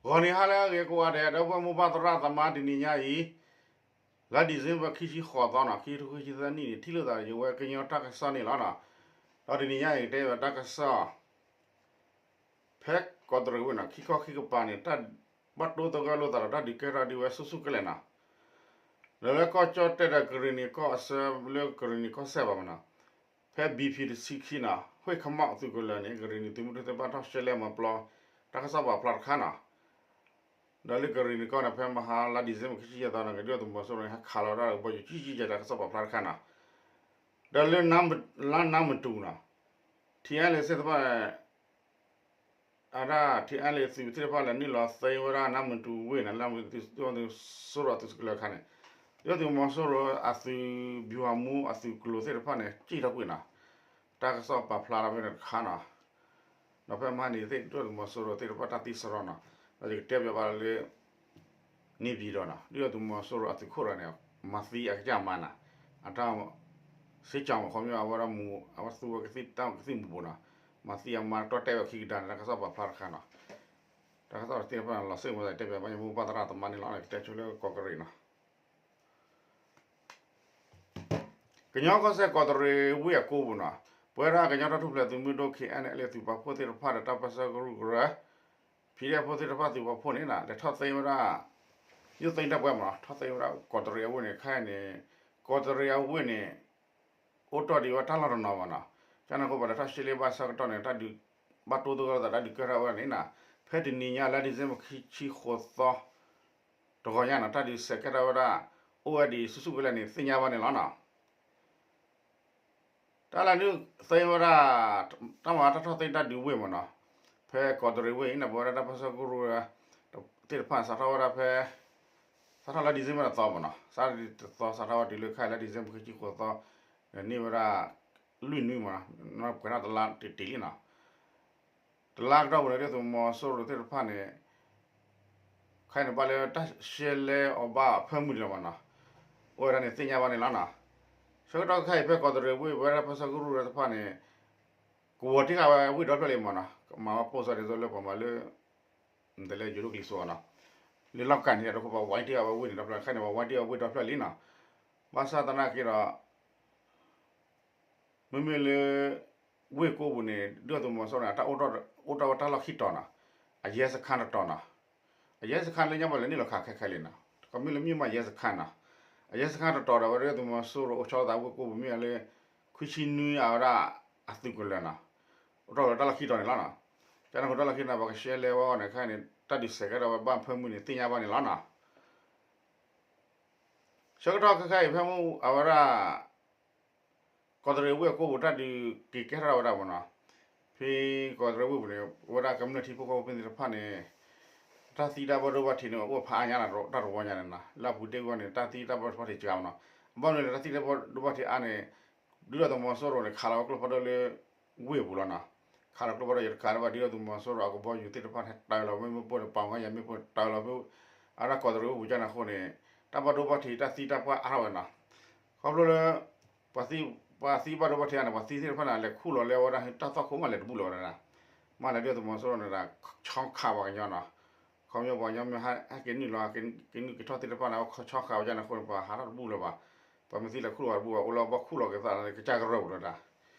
ဂီၤနံၤဟါလၢအဂ့ၤကိးဂၤဒဲး ဒီပုၢ်ဝဲၢ်မိၢ်ပၢ်သရၣ်သမါ တနံၤညါအံၤ လါ December ခံဆံဃိးသီနီၤ ခံကထိခံဆံသၢနံၣ်န့ၣ် ထံၣ်လိာ်သးဒီးယဝဲကညီတၢ်ကစီၣ်န့ၣ်လီၤနီၤ. ဒီးတနံၤညါအံၤ ကတဲဘၣ်တၢ်ကစီၣ် ဖဲကီးတရံးဝ့ၢ်နီၤ ခံခီခံကပၤန့ၣ် တၢ်ဘၣ်တိသဂၢၢ်လိာ်သးဒီးတၢ်ဒုးကဲထီၣ်ဒ်ဝဲဆူၣ်ဆူၣ်ကလဲာ်နီၤ. ဒီးလၢကီၢ်ကၠီၣ်တဲၣ်ဒီးကရ့ၣ်နံၤကီၢ်အဆၢ လၢကရ့ၣ်နံၤကီၢ်စဲၣ်ဘၣ်မနီၤ ဖဲ BP တဆံခံနီၤ ဟွ့ၣ်ခမီၣ်အသုးကလၢၤန့ၣ် ကရ့ၣ်နံၤသုးမုၢ်ဒိၣ်သ့ၣ်တဖၣ်ထီၣ်ရှဲလဲမၤပျီ တၢ်ကစီၣ်ပာ်ဖျါတခါနီၤ. ဒီးလၢကရ့ၣ်နံၤကီၢ်န့ၣ် ဖဲမဟါလါ December ခံဆံယဲၢ်သီန့ၣ် ကဒုၣ်ဒါသုးမီၤစိရိၤန့ၣ် ဟဲခးလီၤဝဲဒၣ်ကဘီယူၤကံကံကဲ တၢ်ကစီၣ်ပာ်ဖျါတခါနီၤ. ဒီးလၢ လါနါမတူၤနီၤ ထံအဲလ့ၤသ့ၣ်တဖၣ် အဒၣ် ထံအဲလ့ၤသုးသ့ၣ်တဖၣ်လဲၤနုာ်လီၤသ့ဝဲဒၣ်နါမတူၤဝ့ၢ်န့ၣ် လၢသုးမီၤစိရိၤအသုးကလၢၤအခါန့ၣ် ဒုၣ်ဒါသုးမီၤစိရိၤအသုး ဗျူဟာမှူး အသုးကျိၤသ့ၣ်တဖၣ်န့ၣ် စံၣ်ထီၣ်ကွံာ်နီၤ. တၢ်ကစီၣ်ပာ်ဖျါထီၣ်ဖဲန့ၣ်တခါနီၤ. ဒီးဖဲမဟါန့ၣ်သ့ၣ် ဒုၣ်ဒါသုးမီၤစိရိၤသ့ၣ်တဖၣ်တၢ်သံစရီနီၤ ဒီးယကတဲပၠးဘၣ်လၢ န့ၣ်ပၠံၤဒီးနီၤ ဒုၣ်ဒါသုးမီၤစိရိၤအသုးခိၣ်ဒီးန့ၣ် မၤသံအကစၢ်မၤနီၤ အတၢ် စ့ၢ်ကီးမ့ၢ်ခီမ့ၢ်အဝဲဒၣ်မူ အဝဲသူဝဲကသံၣ်တၢ်ကသံၣ်မူၤဘိးနီၤ မၤသံအမါတီတဲာ်ဝဲခံကဒါန့ၣ် တၢ်ကစီၣ်ပာ်ဖျါတခါနီၤ. တၢ်ကစီၣ်သ့ၣ်တဖၣ်န့ၣ် လီၤစ့ၢ်ကီးမ့ၢ်သးတဲပၠးဘၣ်ယမိၢ်ပၢ်သရၣ်သမါန့ၣ်လီၤ ကတဲဆိလၢကီးကရ့ၣ်နီၤ ကညီကီၢ်စဲၣ်ကီးတရံးဝ့ၢ်အကိပူၤနီၤ ပဝဲဒၣ်ကညီတၢ်ထူၣ်ဖျဲးသုးမုၢ်ဒိၣ် ခဲအံၤန့ၣ် လၢသုးပာ်ဖှိၣ်သ့ၣ်တဖၣ်ဒီးတၢ်ပၢဆှၢကရူၢ်ကရၢ ဖံးဒဲးဖိသ့ၣ်တဖၣ်သုးပာ်ဖှိၣ်န့ၣ်နီၤ လဲၤထီၣ်သ့ဝဲဒၣ် ယိၣ်သ့ၣ်တၢ်ပှဲၤမနီၤ ထီၣ်သ့ဝဲဒၣ်ကီးတရံးအဝ့ၢ်န့ၣ် ခဲအံၤန့ၣ် ကီးတရံးအဝ့ၢ်န့ၣ် အိၣ်တ့ၢ်ဒံးဝဲတၢ်လီၢ်တနီၤမနီၤ ကန့ၣ်အဃိပှၤလဲၤထီၣ်ရှဲလ့ဘၣ်ဆၢကတီၢ်န့ၣ် တၢ်ဒုး ဘၣ်တိသဂၢၢ်လိာ်သးတၢ်ဒုးကဲထီၣ်ဝဲဒၣ်န့ၣ်နီၤ ဖဲတနံၤညါလါ December ခံဆံဃိးသီ တဂီၤညါနီၤ တၢ်ဒုးစဲးကဲထီၣ်ဝဲဒၣ် အိၣ်ဝဲဒံးဆူၣ်ဆူၣ်ကလဲာ်န့ၣ် သ့ၣ်ညါဘၣ်န့ၣ်လီၤနီၤ. တၢ်လၢနုာ်သ့ဝဲဒၣ် တၢ်မၤတၢ်ထီၣ်သ့တၢ်ဒုးဝ့ၢ်မနီၤ ဖဲကီးတရံးဝ့ၢ်အံၤန့ၣ် ပဝဲဒၣ်တၢ်ပၢဆှၢကရူၢ်သ့ၣ်တဖၣ်စးထီၣ်ဝဲဒၣ်ဖဲ စးထီၣ်လါ December တသီမနီၤ စးထီၣ်တသီစးထီၣ်ဝဲတုၤလၢခဲအံၤလါ December ခံဆံဃိးသီ န့ၢ်ဝဲဒၣ် လွံၢ်နွံမနီၤ ပှဲၤထီၣ်တလါတ့ၢ်တ့ၢ်လံနီၤ တလါကတီၢ်ပူၤန့ၣ် ဒုၣ်ဒါသုးမီၤစိရိၤသ့ၣ်တဖၣ်န့ၣ် ခဲအံၤန့ၣ် ဘၣ်လၢတၢ်ရှဲလဲအီၤဘၣ်ဖၢမုၢ်ဒံးလီၤမနီၤ အိၣ်ဝဲဒၣ်န့ၣ်သ့ၣ်ညါဘၣ်န့ၣ်လီၤနီၤ. ဆၢကတီၢ်ခဲအံၤဖဲကီးတရံးဝ့ၢ် ပဝဲဒၣ်တၢ်ပၢဆှၢကရူၢ်သ့ၣ်တဖၣ်န့ၣ် ကဝီၤတံၢ်ဃာ်ဝဲဝ့ၢ်ဒီဖျၢၣ်လံမနီၤ ကမၤဝဲပိၢ်စၢ်ဒ်သိးလၢပှၤမၤလၢ မတၤလဲၣ် ယိၤဒိၣ်ကျံၤစိးနီၤ လၢလီၢ်ကၤန့ၣ်တခီပှၤဝဲတံၢ်ဃာ်ဝဲဝ့ၢ်န့ၣ်ဒီဖျၢၣ် ခဲအံၤန့ၣ် ပှၤဝဲတံၢ်ဃာ်ဝ့ၢ်ဒီဖျၢၣ်လံနီၤ ဘၣ်ဆၣ်သနာ်က့ဒီး မ့မ့ၢ်လၢ ဝ့ၢ်ကိပူၤန့ၣ် ဒုၣ်ဒါသုးမီၤစိရိၤန့ၣ် အတၢ်အိၣ်ထီၣ်ဝဲတၢ်လီၢ်ခံတီၤနီၤ အရဲစခန်းတတီၤနီၤ အရဲစခန်းလၢညါပှၤလဲၤနုာ်လီၤခးခဲခဲလံနီၤ ကမ့ၢ်လၢမ့ၢ်မးရဲစခန်းနီၤ အရဲစခန်းတတီၤဒီး အဝဲဒၣ်ဒုၣ်ဒါသုးမီၤစိရိၤအိၣ်ဆီလီၤသးဝ့ၢ်ကိပူၤမ့ၢ်လၢ ခွံဆံနွံအဝဲဒၣ်အသုးကလၢၤနီၤ အိၣ်ထီၣ်ဝဲတၢ်လီၢ်ခံတီၤန့ၣ်လီၤနီၤ ကန့ၣ်အဃိတၢ်လီၢ်ခံတီၤန့ၣ် ပှၤကရှဲလဲဝဲအဂီၢ်န့ၣ် ခဲအံၤန့ၣ် တၢ်ဒုးစဲးကဲထီၣ်ဝဲဘၣ်ဖၢမုၢ်န့ၣ် သ့ၣ်ညါဘၣ်န့ၣ်လီၤနီၤ ဆၢကတီၢ်ခဲခါအံၤဖဲမုၢ်အဝဲဒၣ် ကီးတရံးဝ့ၢ်အကိပူၤတၢ်ဒုးက့ၤကဲထီၣ်ဝဲဒၣ်မနီၤ ဖဲကီးတရံးဝ့ၢ်ပူၤန့ၣ် အဝဲဒၣ်ကမျၢၢ်ထံဖိကီၢ်ဖိသ့ၣ်တဖၣ်န့ၣ် တၢ်သံတၢ်ဘၣ်ဒိဘၣ်ထံးန့ၣ် အိၣ်ဖးအါညါတၢ်တဝီညါန့ၣ်နီၤ လၢအပူၤတ့ၢ်ဝဲန့ၣ် တၢ်သံတၢ်ဘၣ်ဒိဘၣ်ထံးစှၤမနီၤ ဘၣ်မနုၤလဲၣ် တၢ်သံတၢ်ဘၣ်ဒိဘၣ်ထံးအါန့ၣ် ဒုၣ်ဒါသုးမီၤစိရိၤန့ၣ် ခးလီၤဝဲကျိဖးဒိၣ်လၢ ဝ့ၢ်ပူၤလီၤနီၤ ခးလီၤကျိဖးဒိၣ်ယတကးလၢၤဘၣ် ဒုၣ်ဒါသုးမီၤစိရိၤအကဘီယူၤသ့ၣ်တဖၣ် တၢ်လီၤမ့ၢ်မ့ၢ်ပိၢ်န့ၣ် ပှၤငါယၤမ့ၢ်ပိၢ် တၢ်လီၤဖဲ အဒၣ်ကီးတရံးဝ့ၢ်ပူၤကန့ၣ်အဃိန့ၣ် တၢ်ဘၣ်ဒိဘၣ်ထံးတၢ်သံတၢ်ပှၢ်အါထီၣ်ဝဲနီၤ ခီဖျိလၢ ပှၤသံဘၣ်ဒိဘၣ်ထံးအါန့ၣ် ပှၤသံသ့ၣ်တဖၣ်န့ၣ် လဲၤခူၣ်လီၤလဲဝဲဒၣ်တၢ်သွၣ်ခိၣ်မးလဲၤတဘူၣ်လီၤဝဲဒၣ် မးလဲၤဒုၣ်ဒါသုးမီၤစိရိၤန့ၣ် ဆီခးပှၤကညီနီၤ ခီဖျိပှၤကညီမ့ၢ်ဟဲက့ၤနုာ်လီၤ က့ၤနုာ်က့ၤထီၣ်သ့ၣ်တဖၣ်န့ၣ် အဝဲဆီခးဝဲဒၣ်န့ၣ်အဃိန့ၣ် ပှၤဟးထီၣ်တဘူၣ်လၢၤဘၣ် ပှၤမ့ၢ်သံလဲၤခူၣ်လီၤတဘူၣ်ဘၣ် အိၣ်လၢဘီခူၣ်လီၤက့ၤသးလၢကစၢ်ကရၢၢ်ပူၤလၢၤဒၣ်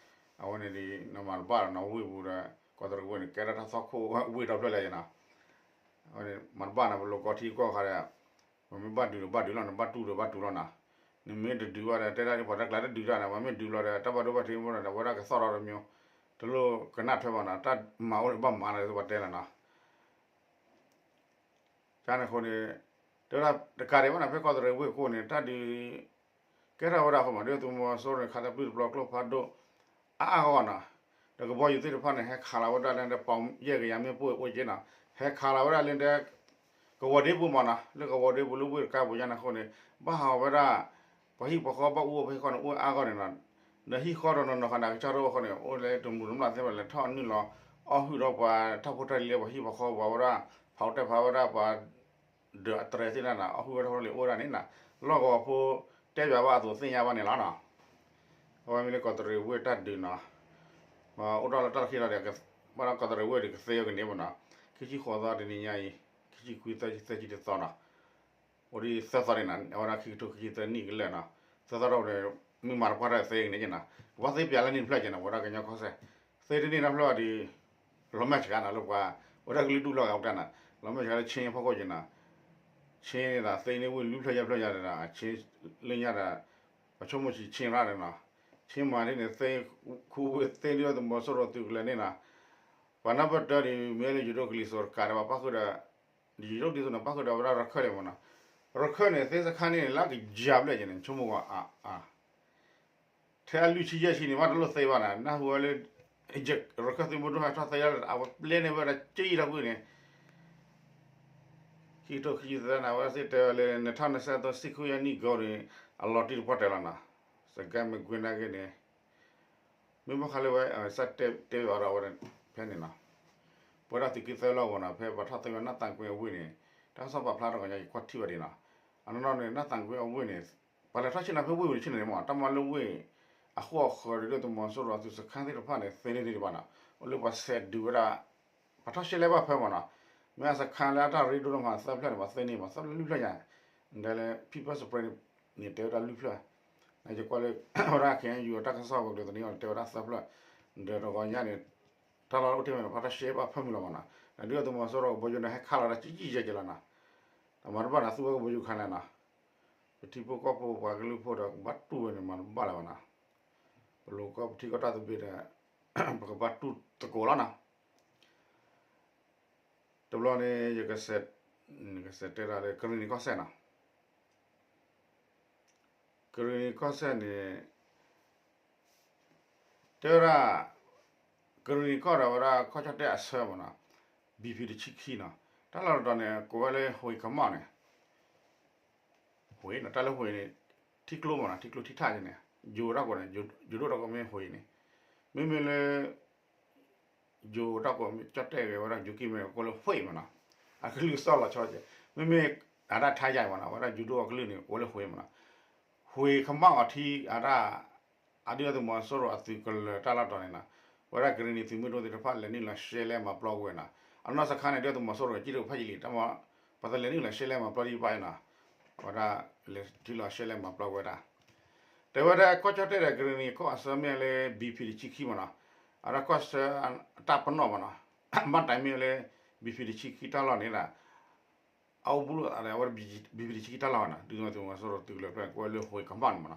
အဝဲန့ၣ်ဒ် နမၤတဘၣ်ဒီးနီၤ ဝ့ၢ်ပူၤဒီး ကီးတရံးဝ့ၢ်န့ၣ် ကဲဒၣ်တၢ်သွၣ်ခိၣ်ဝ့ၢ်ဒီဖျၢၣ်လၢယနီၤ အဝဲန့ၣ် မၤတဘၣ်နီၤ ပလိၤကီထံကီၢ်ခါဒီး ပမ့ၢ်ဘၣ်ဒုးဒီးဘၣ်ဒုးလီၤ နဘၣ်တူၢ်ဒီးဘၣ်တူၢ်လီၤနီၤ နမ့ၢ်တဒုးဘၣ်ဒီး တဲဒၣ်ပှၤတၢ်ကျါတဒုးတၢ်န့ၣ် ပှၤမ့ၢ်ဒုးလီၤဒီး တၢ်ဘၣ်ဒိဘၣ်ထံးမ့ၢ်ဒီး အဝဲဒၣ်ကသီၣ်ထီၣ်တမံၤ တလိၣ်ကနၣ်ထွဲဘၣ်နီၤ တၢ်မၤအိၣ်န့ၣ်ဘၣ်မၤလီၤ ဒ်သိးပှၤတဲလီၤနီၤ ကန့ၣ်အဃိန့ၣ် တဲဝဲဒၣ်တကးဒံးဘၣ်နီၤ ဖဲကီးတရံးဝ့ၢ်ကိန့ၣ် တၢ်ဒုး ကဲထီၣ်ဝဲဒၣ်အဃိမး ဒုၣ်ဒါသုးမီၤစိရိၤန့ၣ် ခးတၢ်ပျုၢ်တပျီကျိဖးဒိၣ် အါအါဂီၢ်ဂီၢ်နီၤ ဒီးကဘီယူၤသ့ၣ်တဖၣ်န့ၣ် ဟဲခးလီၤဝဲဒၣ်လၢပီၣ်ယဲၢ်ကယၤမ့ၢ်ပိၢ်အိၣ်က့နီၤ ဟဲခးလီၤဝဲဒၣ်လၢ ကဝီၤဒ့ပူၤမးနီၤ လၢကဝီၤဒ့ပူၤလၢဝ့ၢ်တကါပူၤညါန့ၣ်အဃိန့ၣ် ဘၣ်ဟးဂီၤဝဲဒၣ် ပှၤဟံၣ်ပှၤဃီဘၣ်အူအီၣ်ဖဲဟံၣ်ဃီန့ၣ် အိၣ်အါဂီၢ်န့ၣ်နီၤ ဒီးဟံၣ်ဃီဒီးနီၢ်နီၢ်ဃာ်န့ၣ် အကစၢ်ဒၣ်ဝဲအဃိန့ၣ် အိၣ်လၢတမူးတမျၢ်သ့ၣ်တဖၣ်လဲၤထီၣ်နုာ်လီၤ အီၣ်ဟုၣ်ဒီးပှၤတၢ်ဖိတၢ်လံၤလၢပှၤဟံၣ်ပှၤဃီပှၤဝဲဒၣ် ဖးအူတဲဖးဝဲဒၣ်ပှၤ ဒီးအတြဲၤသ့ၣ်တဖၣ်န့ၣ် အီၣ်ဟုၣ်ဝဲဒၣ်ထီၣ်လံအိၣ်ဝဲဒၣ်န့ၣ်နီၤ လီၢ်ကဝီၤဖိ တဲပၠးဘၣ်အသိးသ့ၣ်ညါဘၣ်န့ၣ်လီၤနီၤ အဝဲမ့ၢ်လၢကီးတရံးဝ့ၢ်တၢ်ဒုးနီၤ အိၣ်ထီၣ်လၢတၢ်လီၢ်ခံလီၤဒီး ဘၣ်ဒီးကီးတရံးဝ့ၢ်ဒီးကသ့ဝဲကန့ၢ်မးနီၤ ခံဆံဃိးသီတနံၤညါအံၤ ခံ ခံဆံခွံ သၢဆံ သၢဆံတသီနီၤ, အိၣ်ဒံးသၢသီန့ၣ်နီၤ, အဝဲဒၣ်ခံကထိခံဆံသၢနံၣ်ကလၢာ်နီၤ, သၢသီဒီး မ့ၢ်မၤတပှၢ်တၢ်သ့န့ၣ်နီၤ, ကဘၣ်သ့ပၠးလၢန့ၣ်တဖျၢၣ်က့ၤနီၤ, ပဝဲဒၣ်ကညီကီၢ်စဲၣ် သ့တန့ၢ်နီတဖျၢၣ်ဘၣ်ဒီး လီၤမဲာ်ဆှးနီၤ လၢပှၤ ဝဲဒၣ်ကလုာ်ဒူၣ်လီၢ်ဂၤပတၢ်နီၤ, လီၤမဲာ်ဆှးလၢ Chin အဖီခိၣ်က့ၤနီၤ, Chin န့ၣ်ဒီး သ့န့ၢ်ဝ့ၢ်လွံၢ်ဖျၢၣ်ယဲၢ်ဖျၢၣ်ယဲၢ်ဒီး Chin လၢညါဒီး ပှၤဆိကမိၣ်ဆံး Chin ရၣ်န့ၣ်နီၤ, Chin မၤဒ်န့ၣ် သ့ခူဝ့ၢ်သ့ဒုၣ်ဒါသုးမီၤစိရိၤသုးကလၢၤန့ၣ်နီၤ, ပှၤနီၢ်ပၢၢ်တၢ်ဒီး မ့ၢ်လၢယိၤဒိၣ်ကလံၤစိးတကးဒီး ပှၤပၣ်ဃုာ်ဒီး ယိၤဒိၣ်ကလံၤစိးန့ၣ် ပၣ်ဃုာ်ဒီးဝဲဒၣ်ရခၢၣ်လံမ့ၢ်နီၤ, ရခၢၣ်န့ၣ် သ့စခါန့ၣ် လၢကယၤဘျဲၣ်က့ၤန့ၣ် ဆိကမိၣ်ဝဲအါအါ ထဲအလွံၢ်ဆံယဲၢ်ဆံန့ၣ် ဘၣ်တလိၣ်သ့ဘၣ်နီၤ, နၢ်ဟူဝဲလၢ ရခၢၣ်သုးမုၢ်ဒိၣ်ဟဲထီၣ်သ့လၢ အဝဲပျဲန့ၢ်ဝဲဒၣ်ကံၣ်ထီၣ်ကွံာ်န့ၣ်, ခံကထိခံဆံသၢန့ၣ် အဝဲသ့ၣ်တဲဝဲလၢ နထီၣ်နစဲသိ စံၣ်ခိၣ်ယဲၢ်နံၣ်ကီန့ၣ် အလီၤတံၢ်တပှၢ်တၢၢ်လီၤနီၤ, စကဲမ့ၢ်ကွ့နာ်က့န့ၣ် မ့ၢ်ဘၣ်ဃးလၢဝဲ စးတဲတဲအီၤဒီးဝဲ ဖဲန့ၣ်နီၤ, ပဝဲဒၣ်သုးက့သၢလီၢ်ဂီၤနီၤ ဖဲပှၤထီၣ်သ့ဝဲနီၢ်သးကွ့အဝ့ၢ်န့ၣ်, တၢ်ကစီၣ်ပာ်ဖျါထီၣ်ကညီ ယကွၢ်ထံၣ်ဘၣ်ဒ်နီၤ, အနီၢ်နီၢ်န့ၣ် နီၢ်သးကွ့အဝ့ၢ်န့ၣ် ပှၤလဲၤထီၣ်ဆ့ၣ်နီၤဖဲဝ့ၢ်ဝံၤတဆ့ၣ်နီၤန့ၣ်မ့ၢ် တၢ်မၤလၢဝ့ၢ် အဃိအဃၢၤဒီး ဒုၣ်ဒါသုးမီၤစိရိၤအသုးစခါသ့ၣ်တဖၣ်န့ၣ် သ့န့ၢ်သ့ၣ်တဖၣ်နီၤ, အိၣ်လၢပှၤဆဲးဒုးဝဲဒၣ် ပှၤထီၣ်ရှဲလဲၣ်ဘၣ်ဖဲမ့ၢ်နီၤ, မ့ၢ်အစခါလၢအတၢ်ရ့ဒိၣ်လၢမၤသၢဖျၢၣ်န့ၣ် ပှၤသ့န့ၢ် ပှၤသၢဖျၢၣ်လွံၢ်ဖျၢၣ်ညါ, ဒ်လၢ People's Spring န့ၣ် တဲဝဲဒၣ်လွံၢ်ဖျၢၣ်, ယကွၢ်လၢ ဝဲဒၣ် ခ့ၣ်အဲၣ်ယူၣ် တၢ်ကစီၣ်ပူၤကလုာ်သန့အီၤ တဲဝဲဒၣ်သၢဖျၢၣ်, ဒီးတဂီၤညါန့ၣ် တၢ်လီၢ်အိၣ်တ့ၢ်ဝဲန့ၣ် ပှၤထီၣ်ရှဲဘၣ်ဖဲမုၢ်လီၤမ့ၢ်နီၤ, ဒ်ဒုၣ်ဒါသုးမီၤစိရိၤကဘီယူၤန့ၣ် ဟဲခးလီၤတၢ်ကံၣ်ကံၣ်ယဲၢ်က့ၤလီၤနီၤ, တမၤတဘၣ်ဒီးသူဝဲကဘီယူၤခါလဲၣ်နီၤ, ပထံဖိကီၢ်ဖိပှၤကလုာ်ဖိဒီးကဘၣ်တူၢ်ဝဲန့ၣ် မၤတဘၣ်လၢၤဘၣ်နီၤ, ပလိၤကီၢ်ပထံကီၢ်တၢ်သဘျ့ဒီး ပကဘၣ်တူၢ်သကိးလီၤနီၤ, တဘျီန့ၣ် ယကစးတဲဒၣ်လၢ ကရံၣ်နံၤကီၢ်စဲၣ်နီၤ, ကရံၣ်နံၤကီၢ်စဲၣ်န့ၣ် တဲဝဲဒၣ် ကရံၣ်နံၤကီၢ်ဒီးဝဲဒၣ်ကီၢ်ကၠီၣ်တဲၣ်အဆၢမ့ၢ်နီၤ, ဘံၣ်ဖံးတဆံခံနီၤ, တၢ်လီၢ်တတီၤန့ၣ် ကိးဝဲလၢ ဟူးခီးမီၣ်န့ၣ် ဟူးနီၤ, တၢ်လၢဟူးန့ၣ် ထံကျိမ့ၢ်နီၤ, ထံကျိထံထၣ်န့ၣ် ယိၤတၢ်ကိးန့ၣ် ယိၤဒိၣ်တၢ်ကိးမ့ၢ်ဟူးန့ၣ်, မ့မ့ၢ်လၢ ယိၤတၢ်ကိးမ့ၢ်ကၠီၣ်တဲၣ်ဂ့ၤ ဝဲဒၣ်ယိၤကံၢ်မ့ၢ်ကိးလၢဟူးမ့ၢ်နီၤ, အကလုၢ်ကစီၣ်လီၤဆီကဲ, မ့မ့ၢ်အတၢ်ထါယါမ့ၢ်နီၤ, ဝဲဒၣ်ယိၤဒိၣ်အကလုၢ်န့ၣ် ကိးလၢဟူးမ့ၢ်နီၤ, ဟူးခီးမီၣ်အထံအတၢ် အဒုၣ်ဒါသုးမီၤစိရိၤအသုးကလၢၤတၢ်လီၢ်တတီၤန့ၣ်နီၤ, ဝဲဒၣ်ကရံၣ်နံၤသုးမုၢ်ဒိၣ်သ့ၣ်တဖၣ်လဲၤနုာ်လီၤရှဲလဲမၤပျီကွံာ်ဝဲနီၤ, အနီၢ်စခါန့ၣ် ဒုၣ်ဒါသုးမီၤစိရိၤကံၣ်တဖၣ်ယံာ်လံ, ပှၤတလဲၤနုာ်လီၤရှဲလဲမၤပျီဒံးဘၣ်နီၤ, ဝဲဒၣ်လဲၤထံၣ်လီၤရှဲလဲမၤပျီဝဲဒၣ် တဲဝဲဒၣ်ကီၢ်ကၠီၣ်တဲၣ်ဒီးကရံၣ်နံၤကီၢ်အဆၢမ့ၢ်လၢ ဘံၣ်ဖံးတဆံခံမ့ၢ်နီၤ, အဒၣ်ကီၢ်ဆၢအတၢ်ပနီၣ်မ့ၢ်နီၤ, ဘၣ်တၢ်မ့ၢ်လၢ ဘံၣ်ဖံးတဆံခံတၢ်လီၢ်န့ၣ်ဒီး အအိၣ်ဘူးလိာ်သးဒီးဝဲ ဘံၣ်ဖံးတဆံခံတၢ်လီၢ်နီၤ, ဒုၣ်ဒါသုးမီၤစိရိၤသုးကလၢၤဖျၢၣ်န့ၣ် ကိးဝဲလၢဟူးခီးမီၣ်န့ၣ်မ့ၢ်နီၤ,